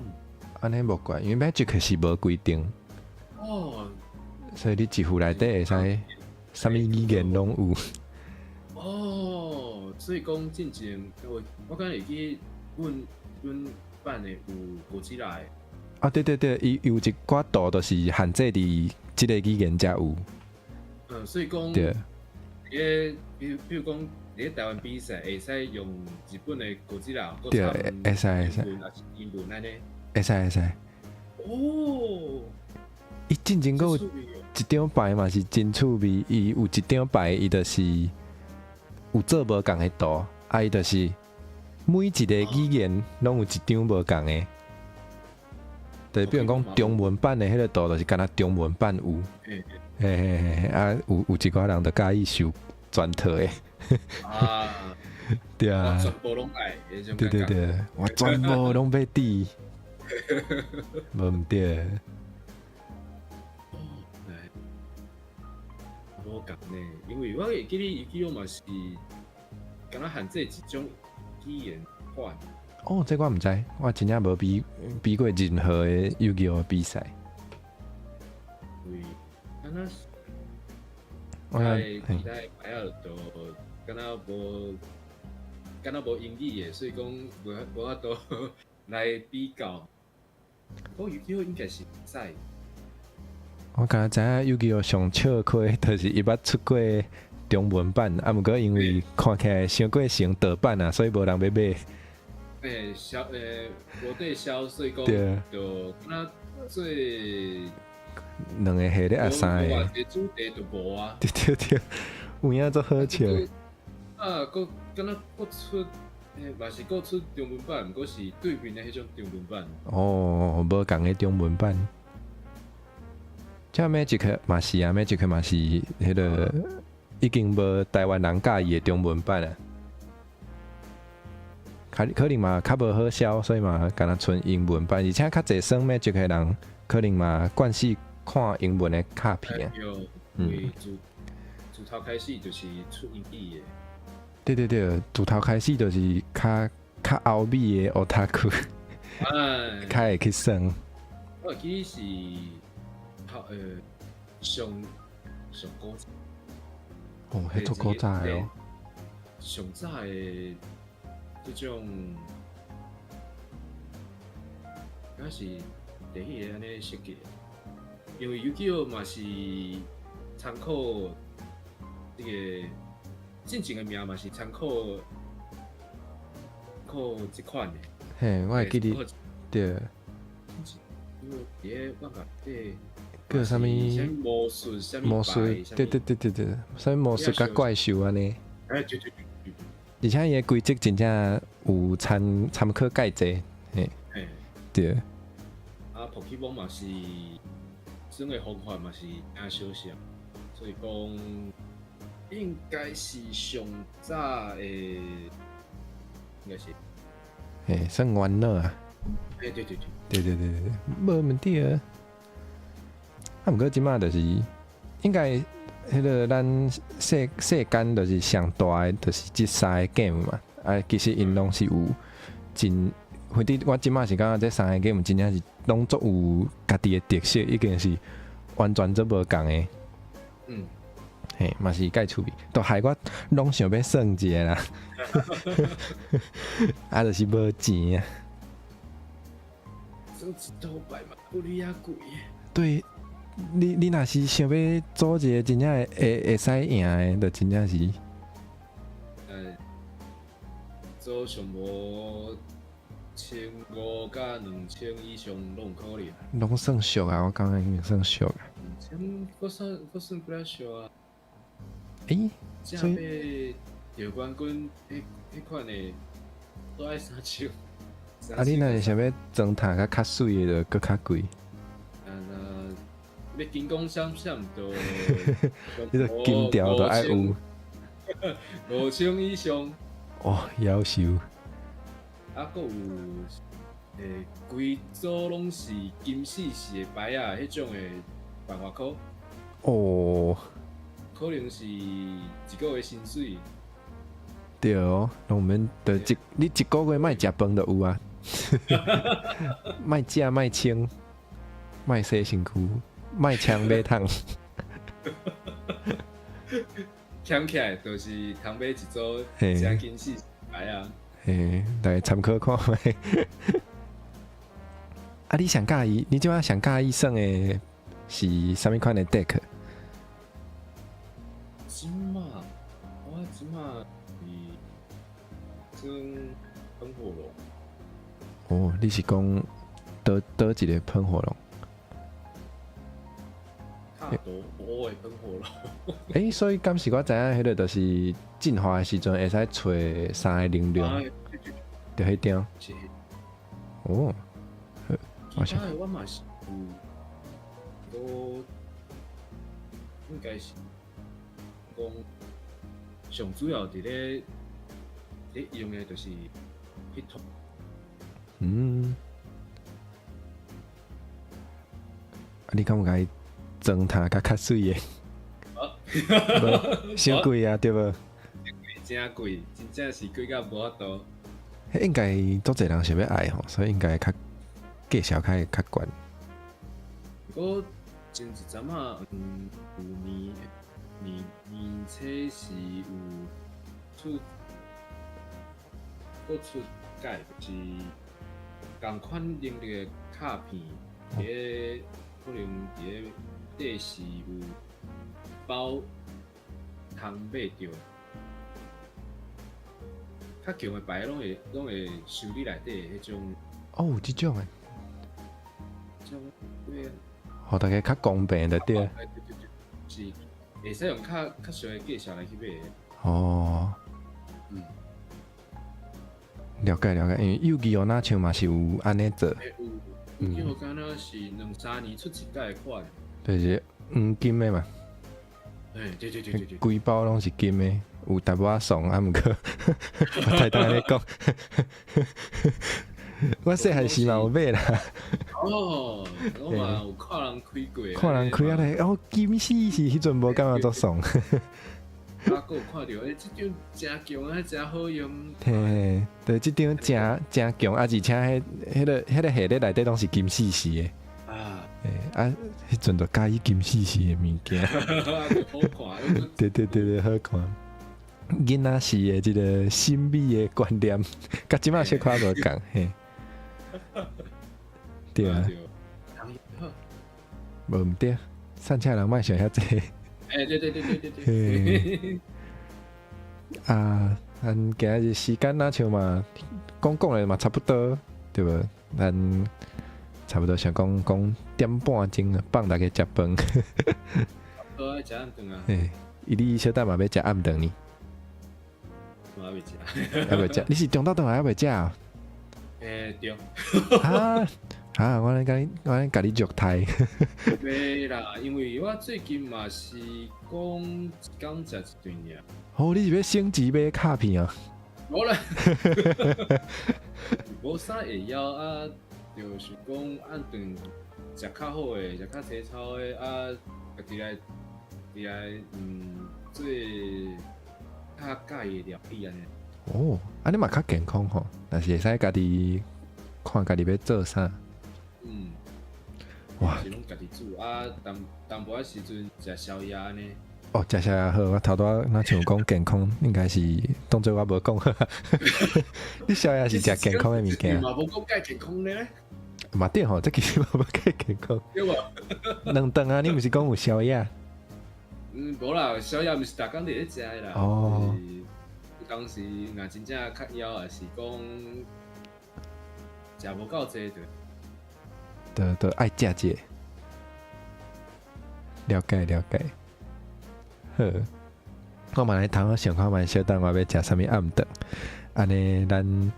按呢無怪，因為 Magic 是無規定。哦。所以你一副內底會使，啥物語言攏有。哦，所以講進前我敢會記阮版的有哥吉拉的。啊，對對對，伊有一寡圖就是限制佇這个語言才有。嗯，所以講，對。彼比如講，佇咧台灣比賽會使用日本的哥吉拉，對，會使會使。英文按呢？會使會使。哦。伊進前閣有一張牌嘛是真趣味，伊有一張牌，伊就是有做無仝的圖，啊，伊就是每一個語言攏有一張無仝的。對，比如講中文版的彼个圖，就是干焦中文版有。嘿嘿嘿，啊，有一寡人就佮意收全套的。啊。對啊。全部攏愛，對對對，我全部攏欲佇。無毋對。無仝呢，因為我會記得伊記嘛是，敢若限制一種語言款。哦，這我毋知，我真正無比過任何的遊戯王比賽。對，敢若是，其他的牌仔就敢若無英語的，所以講無法度來比較。講遊戯王應該是會使。我敢若知影遊戯王上笑虧，就是伊捌出過中文版，啊，毋過因為看起來傷過成盜版啊，所以無人欲買。欸，銷欸無對銷，所以講就敢若做兩个系列啊，三个。個主題就無啊。對對對，有影足好笑。啊，閣敢若閣出，欸，嘛是閣出中文版，毋過是對面的彼種中文版。哦，無仝的中文版。這 Magic 嘛是啊，Magic 嘛是彼个已經無台灣人佮意的中文版啊。可能嘛較無好銷，所以嘛敢若賰英文版，而且較濟耍 Magic 的人，可能嘛慣勢看英文的卡片啊。對，因為自頭開始就是出英語的。對對對，自頭開始就是較歐美的 otaku，較會去耍。我會記是頭上上古早。哦，彼足古早的哦。上早的這種，敢是第彼个按呢設計，因為遊戯王嘛是參考這個進前的名嘛是參考考這款的。嘿，我會記得，對。因為佇咧我甲底叫啥物？魔術，啥物魔術？對對對對對，啥物魔術佮怪獸按呢？哎，對對對對。而且伊的規則真正有參考蓋濟，嘿，對。啊，寶可夢嘛是耍的方法嘛是誠相像，所以講應該是上早的，應該是。嘿，算元老啊。哎，對對對。對對對對對，無問題啊。啊，毋過這馬就是應該，彼个咱世間就是上大的，就是這三个 game 嘛。啊，其實𪜶攏是有真，反正我這馬是感覺這三个 game 真正是攏足有家己的特色，已經是完全做無仝的。嘿，嘛是蓋趣味，都害我攏想欲耍一下啦。啊，就是無錢啊。耍一套牌嘛，不離仔貴。對。你若是想欲組一个真正會使贏的，就真正是。組上無1500佮2000以上攏有可能。攏算俗啊！我感覺應該算俗啊。 2000閣算幾仔俗啊？欸，所以著冠軍彼款的都愛3000。啊！你若是想欲裝塔較較媠的，就閣較貴。欲金光閃閃就，你個金條都愛有。 5000以上。哦，夭壽。啊，閣有規組攏是金絲絲的牌仔，彼種的萬外箍。哦。可能是一個月薪水。對哦，攏毋免，就你一個月莫食飯就有啊。莫食莫穿，莫洗身軀。莫槍買桶，撿起來就是通買一組誠金絲牌仔。嘿，來參考看覓。啊，你上佮意，你這擺上佮意耍的是啥物款的 deck？這馬，我這馬是耍噴火龍。哦，你是講佗一个噴火龍？較多烏的噴火龍。欸，所以敢是我知影，彼个就是進化的時陣會使揣三個能量，就彼張。是。哦。其他的我嘛是有，都應該是講上主要佇咧用的就是彼套。啊，你敢有共伊裝塔較較媠的？無，傷貴啊，對無？真貴，真正是貴甲無法度。彼應該足濟人想欲愛吼，所以應該較價數較會較懸。我前一陣仔，有年初是有出，閣出改，就是仝款能力的卡片，佇咧可能佇咧底是有包通買著，較強的牌攏會收佇內底彼種。哦，有這種的。這種對啊。予大家較公平就對。對對對，是會使用較俗的價數來去買。哦。了解了解，因為遊戯王若像嘛是有按呢做。有，遊戯王敢若是兩三年出一擺的款。就是黃金的嘛。欸，對對對對對。規包攏是金的。有淡薄仔爽，啊，毋過我太當按呢講，我細漢時嘛有買啦。哦，我嘛有看人開過。看人開啊咧，哦，金絲絲，彼陣無感覺足爽。啊，閣有看著，欸，這張誠強啊，誠好用。嘿，對，這張誠誠強，啊，而且彼個系列內底攏是金絲絲的。啊。欸，啊，彼陣就佮意金絲絲的物件。好看。對對對對，好看。囡仔時的這個審美的觀念，佮這擺小可無仝，嘿。對啊。無毋對，散赤人莫想遐濟。欸，對對對對對對。啊，咱今日時間若像嘛，講講的嘛差不多，對無？咱差不多想講講點半鐘，放大家食飯。好愛食暗頓啊。嘿，伊你小等嘛欲食暗頓呢？我猶未食。猶未食？你是中晝頓來猶未食？欸，對。啊啊！我咧共你，我咧共你虐待。袂啦，因為我最近嘛是講一工食一頓爾。哦，你是欲升級買卡片啊？無啦，無啥會曉啊，就是講暗頓食較好的，食較清操的啊，家己來，己來做較佮意的料理按呢。哦，按呢嘛較健康吼，但是會使家己看家己欲做啥。嗯。哇！是攏家己煮啊，淡淡薄仔時陣食宵夜按呢。哦，食宵夜好，我頭拄仔若像講健康，應該是當做我無講。你宵夜是食健康的物件。嘛無講蓋健康咧。嘛對吼，這其實嘛無蓋健康。對無？兩頓啊，你毋是講有宵夜？嗯，無啦，宵夜毋是逐工佇咧食的啦。哦。有當時若真正較枵，抑是講食無夠濟就。就愛食者。了解了解。好，我嘛來通好想看覓，小等我欲食啥物暗頓。按呢，咱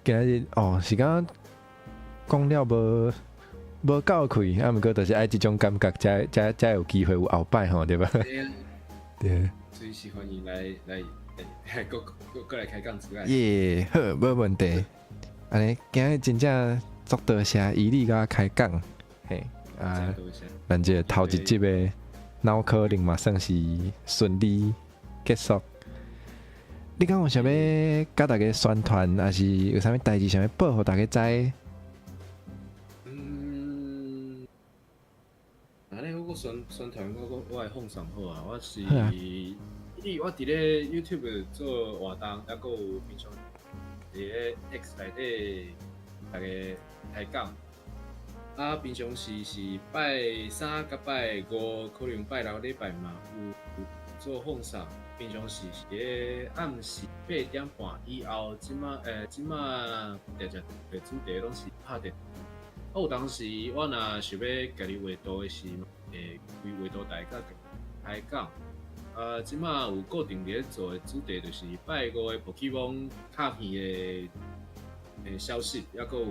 今日哦，是感覺講了無無夠氣，啊，毋過就是愛這種感覺，才有機會有後擺吼，對吧？對。隨時歡迎來來來，閣閣閣來開講出來。耶，好，無問題。按呢，今日真正足多謝伊利共我開講，嘿，啊，咱這個頭一集的腦可能嘛算是順利結束。你敢有想欲共大家宣傳，抑是有啥物代誌想欲報予大家知？嗯，按呢我閣宣宣傳，我會放送好啊。我是，我佇咧 YouTube 做活動，抑閣有平常佇咧 X 內底逐家開講。啊，平常時是拜三佮拜五，可能拜六禮拜嘛有做放送。平常時是咧暗時8點半以後，這馬定定的主題攏是拍電。啊，有當時我若想欲家己畫圖的時，會開畫圖台佮開講。啊，這馬有固定佇咧做的主題，就是拜五的寶可夢卡片的消息，抑閣有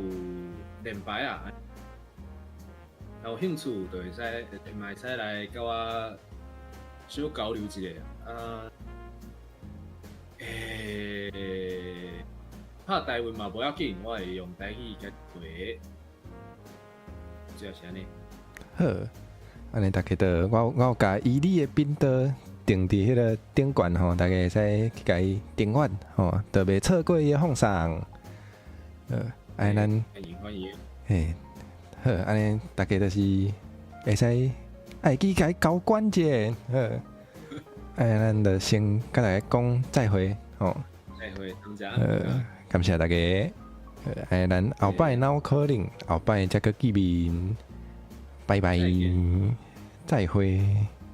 連牌啊。若有興趣，就會使嘛會使來佮我小交流一下啊。拍台語嘛無要緊，我會用台語共回。主要是按呢。好，按呢大家就我有共伊你的頻道訂佇彼個頂懸吼，大家會使去共伊訂閱吼，就袂錯過伊的放送。按呢咱歡迎歡迎。嘿，好，按呢大家就是會使愛記共伊交關者，好，按呢咱就先共大家講再會吼。再會，感謝。感謝大家。按呢咱後擺哪有可能，後擺才閣見面，拜拜，再會。